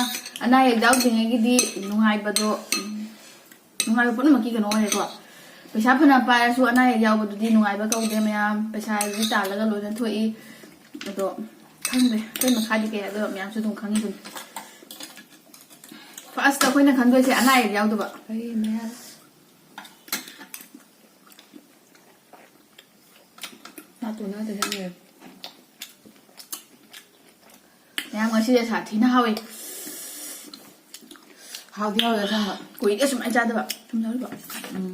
ꯑꯅꯥ ꯑꯌꯦꯛ ꯌꯥꯎꯗ꯭ꯔꯤꯉꯩꯒꯤꯗꯤ ꯅꯨꯡꯉꯥꯏꯕꯗꯣ, ꯎꯝ, ꯅꯨꯡꯉꯥꯏꯕ ꯄꯨꯝꯅꯃꯛꯀꯤ ꯀꯩꯅꯣ ꯑꯣꯏꯔꯦꯀꯣ꯫ ꯄꯩꯁꯥ ꯐꯅ ꯄꯥꯏꯔꯁꯨ ꯑꯅꯥ ꯑꯌꯦꯛ ꯌꯥꯎꯕꯗꯨꯗꯤ ꯅꯨꯡꯉꯥꯏꯕ ꯀꯧꯗꯦ ꯃꯌꯥꯝ꯫ ꯄꯩꯁꯥꯗꯤ ꯇꯥꯜꯂꯒ ꯂꯣꯏꯅ ꯊꯣꯛꯏ꯫ ꯑꯗꯣ ꯈꯪꯗꯦ, ꯑꯩꯈꯣꯏ ꯃꯈꯥꯗꯤ ꯀꯩ ꯍꯥꯏꯗꯣ ꯃꯌꯥꯝꯁꯨ ꯑꯗꯨꯝ ꯈꯪꯉꯤꯗꯨꯅꯤ꯫ ꯐꯥꯔꯁꯇ ꯑꯩꯈꯣꯏꯅ ꯈꯟꯗꯣꯏꯁꯦ ꯑꯅꯥ ꯑꯌꯦꯛ ꯌꯥꯎꯗꯕ꯫ ꯀꯔꯤ ꯃꯌꯥꯝ ꯅꯥꯇꯣꯟ ꯅꯥꯗ ꯌꯥꯝ ꯂꯩꯔꯦ꯫ ꯃꯌꯥꯝ ꯉꯁꯤꯁꯦ ꯁꯥꯊꯤꯅ ꯍꯥꯎꯋꯤ꯫ ꯍꯥꯎꯗꯤ ꯍꯥꯎꯋꯦ ꯑꯁꯦꯡꯕ꯫ ꯀꯨꯏꯔꯦ ꯁꯨꯃꯥꯏꯅ ꯆꯥꯗꯕ꯫ ꯊꯨꯝ ꯌꯥꯎꯔꯤꯕꯣ? ꯎꯝ꯫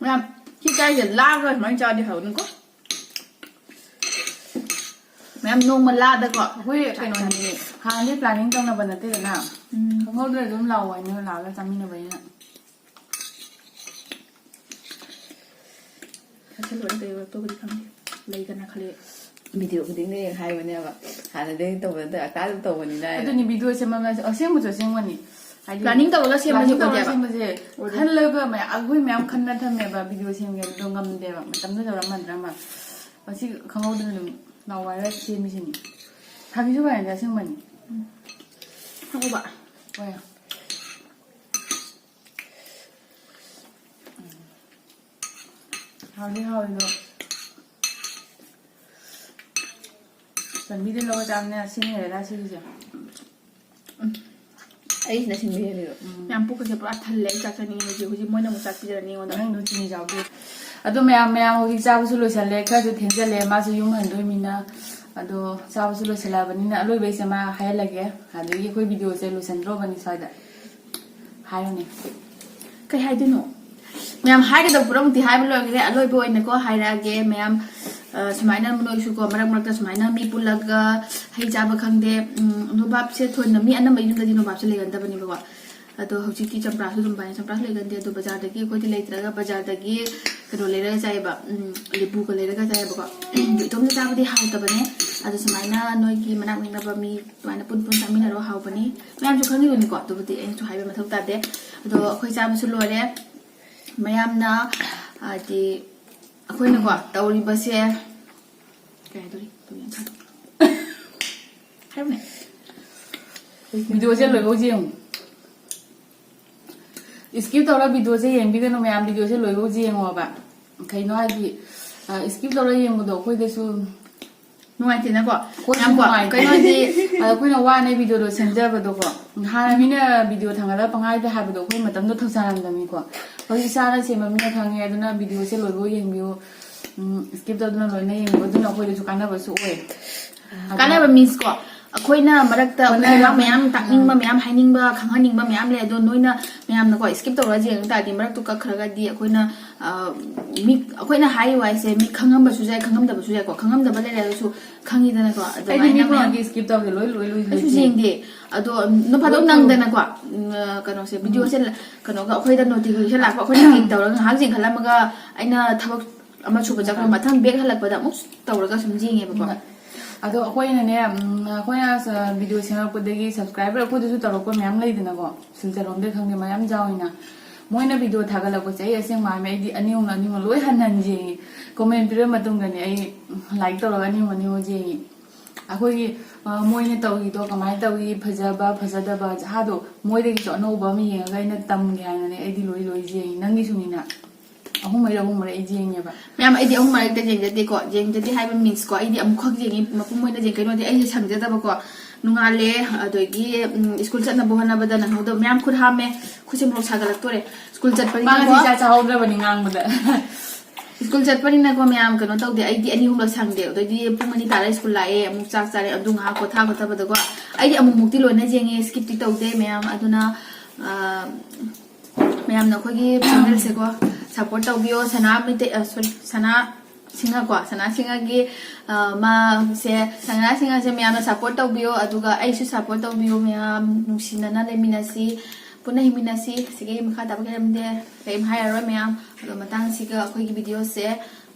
ꯃꯌꯥꯝ ꯁꯤ ꯆꯥꯏꯁꯦ ꯂꯥꯛꯑꯒ ꯁꯨꯃꯥꯏꯅ ꯆꯥꯗꯤ ꯍꯥꯎꯅꯤꯀꯣ꯫ ꯃꯌꯥꯝ ꯅꯣꯡꯃ ꯂꯥꯗꯀꯣ꯫ ꯑꯩꯈꯣꯏ ꯀꯩꯅꯣꯅꯤ, ꯍꯥꯟꯅꯗꯤ ꯄ꯭ꯂꯥꯅꯤꯡ ꯇꯧꯅꯕ ꯅꯠꯇꯦꯗꯅ꯫ ꯎꯝ꯫ ꯈꯪꯍꯧꯗ꯭ꯔꯦ ꯑꯗꯨꯝ ꯂꯥꯛꯑꯣ ꯍꯥꯏꯅ ꯂꯥꯛꯑꯒ ꯆꯥꯃꯤꯟꯅꯕꯅꯤꯅ꯫ ꯆꯥꯁꯤꯜꯂꯨꯔꯦ ꯀꯩ ꯑꯣꯏꯔꯛꯇꯧꯕꯗꯤ ꯈꯪꯗꯦ꯫ ꯂꯩꯗꯅ ꯈꯜꯂꯤ꯫ ꯚꯤꯗꯤꯑꯣ ꯈꯨꯗꯤꯡꯗ ꯍꯦꯛ ꯍꯥꯏꯕꯅꯦꯕ, ꯍꯥꯟꯅꯗꯒꯤ ꯇꯧꯕ ꯅꯠꯇꯦ, ꯑꯇꯥꯗ ꯇꯧꯕꯅꯤꯅ ꯍꯥꯏꯅ꯫ ꯑꯗꯨꯅꯤ ꯚꯤꯗꯤꯑꯣ ꯁꯦꯝꯕ ꯑꯁꯦꯡꯕꯁꯨ ꯑꯁꯦꯡꯕꯅꯤ꯫ ꯍꯥꯏꯗꯤ planning ꯇꯧꯔꯒ ꯁꯦꯝꯕꯁꯦ planning ꯇꯧꯔꯒ ꯑꯣꯏꯗꯦꯕ꯫ ꯁꯦꯝꯕꯁꯦ ꯑꯣꯏꯗꯦ꯫ ꯈꯜꯂꯒ ꯃꯌꯥꯝ, ꯑꯩꯈꯣꯏ ꯃꯌꯥꯝ ꯈꯟꯅ ꯊꯝꯃꯦꯕ, ꯚꯤꯗꯤꯑꯣ ꯁꯦꯝꯒꯦ ꯑꯗꯣ ꯉꯝꯗꯦꯕ, ꯃꯇꯝꯗꯨ ꯌꯧꯔꯝꯃꯗ꯭ꯔꯥ ꯑꯃ꯫ ꯃꯁꯤ ꯈꯪꯍꯧꯗꯅ ꯑꯗꯨꯝ ꯅꯥꯎꯋꯥꯏꯔ ꯁꯦꯝꯃꯤꯁꯤꯅꯤ꯫ ꯊꯥꯕꯤꯁꯨ ꯐꯔꯦ ꯑꯁꯦꯡꯕꯅꯤ꯫ ꯈꯪꯉꯨꯕ꯫ ꯍꯣꯏ꯫ ꯍꯥꯎꯗꯤ ꯍꯥꯎꯋꯦ ꯑꯗꯣ꯫ ꯆꯟꯕꯤꯗ ꯂꯧꯔ ꯆꯥꯕꯅꯦ ꯁꯤꯅ ꯍꯦꯜꯂꯦꯗ ꯁꯤꯒꯤꯁꯦ꯫ ꯑꯩꯁꯤꯅ ꯁꯤꯟꯕ ꯍꯦꯜꯂꯤꯕ꯫ ꯃꯌꯥꯝ ꯄꯨꯛꯀꯁꯦ ꯄꯨꯔꯥ ꯊꯜꯂꯦ꯫ ꯑꯩ ꯆꯥꯛ ꯆꯥꯅꯤꯡꯉꯦ ꯍꯧꯖꯤꯛ꯫ ꯍꯧꯖꯤꯛ ꯃꯣꯏꯅ ꯑꯃꯨꯛ ꯆꯥꯛ ꯄꯤꯖꯔꯅꯤ ꯑꯩꯉꯣꯟꯗ꯫ ꯃꯅꯨꯡꯗ ꯆꯤꯅꯤ ꯌꯥꯎꯗꯦ꯫ ꯑꯗꯣ ꯃꯌꯥꯝ, ꯃꯌꯥꯝ ꯍꯧꯖꯤꯛ ꯆꯥꯕꯁꯨ ꯂꯣꯏꯁꯜꯂꯦ, ꯈꯔꯁꯨ ꯊꯦꯡꯖꯜꯂꯦ, ꯃꯥꯁꯨ ꯌꯨꯝ ꯍꯟꯗꯣꯏꯃꯤꯅ꯫ ꯑꯗꯣ ꯆꯥꯕꯁꯨ ꯂꯣꯏꯁꯜꯂꯛꯑꯕꯅꯤꯅ ꯑꯂꯣꯏꯕꯩꯁꯦ ꯃꯥ ꯍꯥꯏꯍꯜꯂꯒꯦ꯫ ꯑꯗꯒꯤ ꯑꯩꯈꯣꯏ ꯚꯤꯗꯤꯑꯣꯁꯦ ꯂꯣꯏꯁꯟꯗ꯭ꯔꯣꯕꯅꯤ ꯁ꯭ꯋꯥꯏꯗ꯫ ꯍꯥꯏꯔꯣꯅꯦ꯫ ꯀꯩ ꯍꯥꯏꯗꯣꯏꯅꯣ? ꯃꯌꯥꯝ ꯍꯥꯏꯒꯗꯕ ꯄꯨꯝꯅꯃꯛꯇꯤ ꯍꯥꯏꯕ ꯂꯣꯏꯈ꯭ꯔꯦ꯫ ꯑꯂꯣꯏꯕ ꯑꯣꯏꯅꯀꯣ ꯍꯥꯏꯔꯛꯑꯒꯦ ꯃꯌꯥꯝ꯫ ꯑ, ꯁꯨꯃꯥꯏꯅ ꯅꯣꯏꯁꯨꯀꯣ, ꯃꯔꯛ ꯃꯔꯛꯇ ꯁꯨꯃꯥꯏꯅ ꯃꯤ ꯄꯨꯜꯂꯒ ꯍꯩ ꯆꯥꯕ ꯈꯪꯗꯦ, ꯎꯝ, ꯅꯣꯕꯥꯞꯁꯦ ꯊꯣꯏꯅ ꯃꯤ ꯑꯅꯝꯕ ꯌꯨꯝꯗꯗꯤ ꯅꯣꯕꯥꯞꯁꯦ ꯂꯩꯒꯟꯗꯕꯅꯦꯕꯀꯣ꯫ ꯑꯗꯣ ꯍꯧꯖꯤꯛꯇꯤ ꯆꯝꯄ꯭ꯔꯥꯁꯨ ꯑꯗꯨꯝ ꯄꯥꯏ, ꯆꯝꯄ꯭ꯔꯥꯁꯨ ꯂꯩꯒꯟꯗꯦ꯫ ꯑꯗꯣ ꯕꯖꯥꯔꯗꯒꯤ ꯑꯩꯈꯣꯏꯗꯤ ꯂꯩꯇ꯭ꯔꯒ ꯕꯖꯥꯔꯗꯒꯤ ꯀꯩꯅꯣ ꯂꯩꯔꯒ ꯆꯥꯏꯌꯦꯕ, ꯎꯝ, ꯂꯦꯕꯨꯒ ꯂꯩꯔꯒ ꯆꯥꯏꯌꯦꯕꯀꯣ꯫ ꯑꯗꯣ ꯏꯇꯣꯝꯇ ꯆꯥꯕꯗꯤ ꯍꯥꯎꯇꯕꯅꯦ꯫ ꯑꯗꯣ ꯁꯨꯃꯥꯏꯅ ꯅꯣꯏꯒꯤ ꯃꯅꯥꯛ ꯅꯛꯅꯕ ꯃꯤ ꯑꯗꯨꯃꯥꯏꯅ ꯄꯨꯟ ꯄꯨꯟ ꯆꯥꯃꯤꯟꯅꯔꯣ, ꯍꯥꯎꯕꯅꯤ꯫ ꯃꯌꯥꯝꯁꯨ ꯈꯪꯉꯤꯗꯨꯅꯤꯀꯣ, ꯑꯗꯨꯕꯨꯗꯤ ꯑꯩꯅꯁꯨ ꯍꯥꯏꯕ ꯃꯊꯧ ꯇꯥꯗꯦ꯫ ꯑꯗꯣ ꯑꯩꯈꯣꯏ ꯆꯥꯕꯁꯨ ꯂꯣꯏꯔꯦ꯫ ꯃꯌꯥꯝꯅ, ꯍꯥꯏꯗꯤ, ꯑꯩꯈꯣꯏꯅꯀꯣ ꯇꯧꯔꯤꯕꯁꯦ, ꯀꯩ ꯍꯥꯏꯗꯣꯔꯤ? ꯍꯥꯏꯔꯝꯃꯦ꯫ ꯚꯤꯗꯤꯑꯣꯁꯦ ꯂꯣꯏꯐꯧ ꯌꯦꯡꯉꯨ꯫ ꯁ꯭ꯀꯤꯞ ꯇꯧꯔ ꯚꯤꯗꯤꯑꯣꯁꯦ ꯌꯦꯡꯕꯤꯒꯅꯨ ꯃꯌꯥꯝ, ꯚꯤꯗꯤꯑꯣꯁꯦ ꯂꯣꯏꯐꯧ ꯌꯦꯡꯉꯣꯕ꯫ ꯀꯩꯅꯣ ꯍꯥꯏꯗꯤ, ꯁ꯭ꯀꯤꯞ ꯇꯧꯔ ꯌꯦꯡꯕꯗꯣ ꯑꯩꯈꯣꯏꯗꯁꯨ ꯅꯨꯡꯉꯥꯏꯇꯦꯅꯀꯣ꯫ ꯑꯩꯈꯣꯏꯁꯨ ꯌꯥꯝ ꯀꯣ, ꯅꯨꯡꯉꯥꯏꯇꯦ꯫ ꯀꯩꯅꯣ ꯍꯥꯏꯗꯤ, ꯑꯗꯣ ꯑꯩꯈꯣꯏꯅ ꯋꯥꯅ ꯚꯤꯗꯤꯑꯣꯗꯣ ꯁꯦꯝꯖꯕꯗꯣꯀꯣ, ꯍꯥꯟꯅ ꯃꯤꯅ ꯚꯤꯗꯤꯑꯣ ꯊꯥꯡꯒꯠꯂꯒ ꯄꯪꯍꯥꯏꯗ ꯍꯥꯏꯕꯗꯣ ꯑꯩꯈꯣꯏ ꯃꯇꯝꯗꯣ ꯊꯧꯁꯥꯔꯝꯗꯕꯅꯤꯀꯣ꯫ ꯍꯧꯖꯤꯛ ꯏꯁꯥꯅ ꯁꯦꯝꯕ ꯃꯤꯅ ꯈꯪꯉꯦ꯫ ꯑꯗꯨꯅ ꯚꯤꯗꯤꯑꯣꯁꯦ ꯂꯣꯏꯐꯧ ꯌꯦꯡꯕꯤꯌꯨ꯫ ꯎꯝ, ꯁ꯭ꯀꯤꯞ ꯇꯧꯗꯅ ꯂꯣꯏꯅ ꯌꯦꯡꯕꯤꯌꯨ꯫ ꯑꯗꯨꯅ ꯑꯩꯈꯣꯏꯗꯁꯨ ꯀꯥꯟꯅꯕꯁꯨ ꯑꯣꯏ꯫ ꯀꯥꯟꯅꯕ means ꯀꯣ, ꯑꯩꯈꯣꯏꯅ ꯃꯔꯛꯇ ꯑꯩꯈꯣꯏꯅ ꯍꯣꯠꯅꯕ ꯌꯥꯝ ꯇꯥꯛꯅꯤꯡꯕ, ꯃꯌꯥꯝ ꯍꯥꯏꯅꯤꯡꯕ, ꯈꯪꯍꯟꯅꯤꯡꯕ ꯃꯌꯥꯝ ꯂꯩ꯫ ꯑꯗꯣ ꯅꯣꯏꯅ ꯃꯌꯥꯝꯅꯀꯣ ꯁ꯭ꯀꯤꯞ ꯇꯧꯔꯒ ꯌꯦꯡ ꯇꯥꯔꯗꯤ, ꯃꯔꯛꯇꯨ ꯀꯛꯈ꯭ꯔꯒꯗꯤ ꯑꯩꯈꯣꯏꯅ, ꯑ, ꯃꯤ, ꯑꯩꯈꯣꯏꯅ ꯍꯥꯏꯔꯤꯕ ꯍꯥꯏꯁꯦ ꯃꯤ ꯈꯪꯉꯝꯕꯁꯨ ꯌꯥꯏ, ꯈꯪꯉꯝꯗꯕꯁꯨ ꯌꯥꯏꯀꯣ꯫ ꯈꯪꯉꯝꯗꯕ ꯂꯩꯔꯒꯁꯨ ꯈꯪꯉꯤꯗꯅꯀꯣ꯫ ꯑꯩꯗꯤ ꯃꯤ ꯑꯗꯨꯃꯥꯏꯅ ꯃꯌꯥꯝ ꯈꯨꯗꯤꯡꯃꯛꯀꯤ ꯁ꯭ꯀꯤꯞ ꯇꯧꯗꯦ, ꯂꯣꯏ, ꯂꯣꯏ, ꯂꯣꯏ, ꯂꯣꯏ ꯑꯩꯁꯨ ꯌꯦꯡꯉꯤ꯫ ꯌꯦꯡꯗꯦ꯫ ꯑꯗꯣ ꯅꯣꯡ ꯐꯥꯗꯣꯛ ꯂꯣꯏ ꯅꯪꯗꯅꯀꯣ, ꯎꯝ, ꯑ, ꯀꯩꯅꯣꯁꯦ, ꯎꯝ꯫ ꯚꯤꯗꯤꯑꯣꯁꯦ ꯀꯩꯅꯣꯒ ꯑꯩꯈꯣꯏꯗ ꯅꯣꯇꯤꯐꯤꯀꯦꯁꯟ ꯂꯥꯛꯄ, ꯑꯩꯈꯣꯏꯅ ꯀ꯭ꯂꯤꯛ ꯇꯧꯔꯒ ꯉꯥꯏꯍꯥꯛ ꯌꯦꯡꯈꯠꯂꯝꯃꯒ ꯑꯩꯅ ꯊꯕꯛ ꯑꯃ ꯁꯨꯕ ꯆꯠꯈ꯭ꯔ ꯃꯊꯪ ꯕꯦꯛ ꯍꯜꯂꯛꯄꯗ ꯑꯃꯨꯛ ꯇꯧꯔꯒ ꯁꯨꯝ ꯌꯦꯡꯉꯦꯕꯀꯣ꯫ ꯎꯝ꯫ ꯑꯗꯣ ꯑꯩꯈꯣꯏꯅꯅꯦ, ꯎꯝ, ꯑꯩꯈꯣꯏꯅ ꯁ-, ꯚꯤꯗꯤꯑꯣ ꯁꯦꯝꯃꯛꯄꯗꯒꯤ ꯁꯕꯁꯀ꯭ꯔꯥꯏꯕꯔ ꯑꯩꯈꯣꯏꯗꯁꯨ ꯇꯧꯔꯛꯄ ꯃꯌꯥꯝ ꯂꯩꯗꯅꯀꯣ, ꯁꯤꯜꯆꯔ ꯂꯣꯝꯗꯩ ꯈꯪꯗꯦ, ꯃꯌꯥꯝ ꯌꯥꯎꯏꯅ꯫ ꯃꯣꯏꯅ ꯚꯤꯗꯤꯑꯣ ꯊꯥꯒꯠꯂꯛꯄꯁꯦ ꯑꯩ ꯑꯁꯦꯡꯕ ꯍꯥꯏꯃꯦ, ꯑꯩꯗꯤ ꯑꯅꯤ ꯑꯍꯨꯝ, ꯑꯅꯤ ꯑꯍꯨꯝ ꯂꯣꯏ ꯍꯟ ꯍꯟ ꯌꯦꯡꯉꯤ꯫ ꯀꯣꯃꯦꯟ ꯄꯤꯔꯕ ꯃꯇꯨꯡꯗꯅꯦ ꯑꯩ ꯂꯥꯏꯛ ꯇꯧꯔꯒ ꯑꯅꯤ ꯑꯍꯨꯝ, ꯑꯅꯤ ꯑꯍꯨꯝ ꯌꯦꯡꯉꯤ꯫ ꯑꯩꯈꯣꯏꯒꯤ, ꯑ, ꯃꯣꯏꯅ ꯇꯧꯔꯤꯗꯣ ꯀꯃꯥꯏꯅ ꯇꯧꯏ, ꯐꯖꯕ ꯐꯖꯗꯕ ꯖꯍꯥꯗꯣ ꯃꯣꯏꯗꯒꯤꯁꯨ ꯑꯅꯧꯕ ꯑꯃ ꯌꯦꯡꯉꯒ ꯑꯩꯅ ꯇꯝꯒꯦ ꯍꯥꯏꯅꯅꯦ ꯑꯩꯗꯤ ꯂꯣꯏ ꯂꯣꯏ ꯌꯦꯡꯉꯤ꯫ ꯅꯪꯒꯤꯁꯨꯅꯤꯅ ꯑꯍꯨꯝ ꯃꯔꯤ, ꯑꯍꯨꯝ ꯃꯔꯤ ꯑꯩ ꯌꯦꯡꯉꯦꯕ꯫ ꯃꯌꯥꯝ, ꯑꯩꯗꯤ ꯑꯍꯨꯝ ꯃꯔꯛꯇ ꯌꯦꯡꯖꯗꯦꯀꯣ꯫ ꯌꯦꯡꯖꯗꯦ ꯍꯥꯏꯕ means ꯀꯣ, ꯑꯩꯗꯤ ꯑꯃꯨꯛꯈꯛ ꯌꯦꯡꯉꯤ, ꯃꯄꯨꯝ ꯑꯣꯏꯅ ꯌꯦꯡ-, ꯀꯩꯅꯣꯗꯤ ꯑꯩꯁꯦ ꯁꯪꯖꯗꯕꯀꯣ꯫ ꯅꯣꯡꯉꯥꯜꯂꯦ, ꯑꯗꯒꯤ, ꯎꯝ, ꯁ꯭ꯀꯨꯜ ꯆꯠꯅꯕ ꯍꯣꯠꯅꯕꯗ ꯅꯪꯍꯧꯗꯕ꯫ ꯃꯌꯥꯝ ꯈꯨꯠ ꯍꯥꯝꯃꯦ, ꯈꯨꯠꯁꯦ ꯃꯣꯔꯣꯛ ꯁꯥꯒꯠꯂꯛꯇꯣꯔꯦ꯫ ꯁ꯭ꯀꯨꯜ ꯃꯥ ꯆꯠꯄꯅꯤꯅꯀꯣ꯫ ꯉꯁꯤ ꯆꯥꯛ ꯆꯥꯍꯧꯗ꯭ꯔꯕꯅꯤ ꯉꯥꯡꯕꯗ꯫ ꯁ꯭ꯀꯨꯜ ꯆꯠꯄꯅꯤꯅꯀꯣ ꯃꯌꯥꯝ ꯀꯩꯅꯣ ꯇꯧꯗꯦ, ꯑꯩꯗꯤ ꯑꯅꯤ ꯑꯍꯨꯝꯂꯛ ꯁꯪꯗꯦ꯫ ꯑꯗꯩꯗꯤ ꯄꯨꯡ ꯑꯅꯤ ꯇꯥꯔꯦ ꯁ꯭ꯀꯨꯜ ꯂꯥꯛꯑꯦ, ꯑꯃꯨꯛ ꯆꯥꯛ ꯆꯥꯔꯦ, ꯑꯗꯨ ꯉꯥꯏꯍꯥꯛ ꯄꯣꯊꯥ ꯈꯣꯠꯊꯕꯗꯀꯣ꯫ ꯑꯩꯗꯤ ꯑꯃꯨꯛꯃꯨꯛꯇꯤ ꯂꯣꯏꯅ ꯌꯦꯡꯉꯦ, ꯁ꯭ꯀꯤꯞꯇꯤ ꯇꯧꯗꯦ ꯃꯌꯥꯝ꯫ ꯑꯗꯨꯅ, ꯑ, ꯃꯌꯥꯝꯅ ꯑꯩꯈꯣꯏꯒꯤ ꯆꯦꯅꯦꯜꯁꯦꯀꯣ ꯁꯞꯄꯣꯔꯠ ꯇꯧꯕꯤꯌꯣ꯫ ꯁꯅꯥ ꯃꯩꯇꯩ, ꯑ, ꯁꯣꯔꯤ, ꯁꯅꯥ ꯁꯤꯡꯍꯀꯣ, ꯁꯅꯥ ꯁꯤꯡꯍꯒꯤ, ꯑ, ꯃꯥꯁꯦ, ꯁꯅꯥ ꯁꯤꯡꯍꯁꯦ ꯃꯌꯥꯝꯅ ꯁꯞꯄꯣꯔꯠ ꯇꯧꯕꯤꯌꯣ, ꯑꯗꯨꯒ ꯑꯩꯁꯨ ꯁꯞꯄꯣꯔꯠ ꯇꯧꯕꯤꯌꯣ ꯃꯌꯥꯝ, ꯅꯨꯡꯁꯤꯅꯅ ꯂꯩꯃꯤꯟꯅꯁꯤ, ꯄꯨꯟꯅ ꯍꯤꯡꯃꯤꯟꯅꯁꯤ꯫ ꯁꯤꯒꯤ ꯃꯈꯥ ꯇꯥꯕ ꯀꯔꯤꯝꯗꯦ, ꯀꯔꯤꯝ ꯍꯥꯏꯔꯔꯣꯏ ꯃꯌꯥꯝ꯫ ꯑꯗꯣ ꯃꯇꯥꯡꯁꯤꯒ ꯑꯩꯈꯣꯏꯒꯤ ꯚꯤꯗꯤꯑꯣꯁꯦ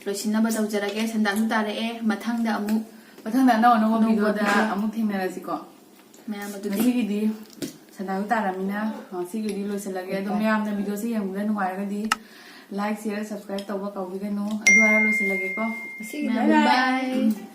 ꯂꯣꯏꯁꯤꯟꯅꯕ ꯇꯧꯖꯔꯒꯦ꯫ ꯁꯟꯗꯥꯁꯨ ꯇꯥꯔꯛꯑꯦ꯫ ꯃꯊꯪꯗ ꯑꯃꯨꯛ, ꯃꯊꯪꯗ ꯑꯅꯧ ꯑꯅꯧꯕ ꯑꯅꯧꯕ ꯚꯤꯗꯤꯑꯣꯗ ꯚꯤꯗꯤꯑꯣ ꯑꯃꯨꯛ ꯊꯦꯡꯅꯔꯁꯤꯀꯣ꯫ ꯃꯌꯥꯝ ꯑꯗꯨꯗꯤ ꯉꯁꯤꯒꯤꯗꯤ ꯁꯟꯗꯥꯁꯨ ꯇꯥꯔꯃꯤꯅ ꯉꯁꯤꯒꯤꯗꯤ ꯂꯣꯏꯁꯤꯜꯂꯒꯦ꯫ ꯑꯗꯣ ꯃꯌꯥꯝꯅ ꯚꯤꯗꯤꯑꯣꯁꯦ ꯌꯦꯡꯕꯗ ꯅꯨꯡꯉꯥꯏꯔꯒꯗꯤ like, share, subscribe ꯇꯧꯕ ꯀꯥꯎꯕꯤꯒꯅꯨ꯫ ꯑꯗꯨ ꯍꯥꯏꯔ ꯂꯣꯏꯁꯤꯜꯂꯒꯦꯀꯣ꯫ ꯉꯁꯤꯒꯤꯗꯤ ꯃꯌꯥꯝ bye bye꯫ Bye꯫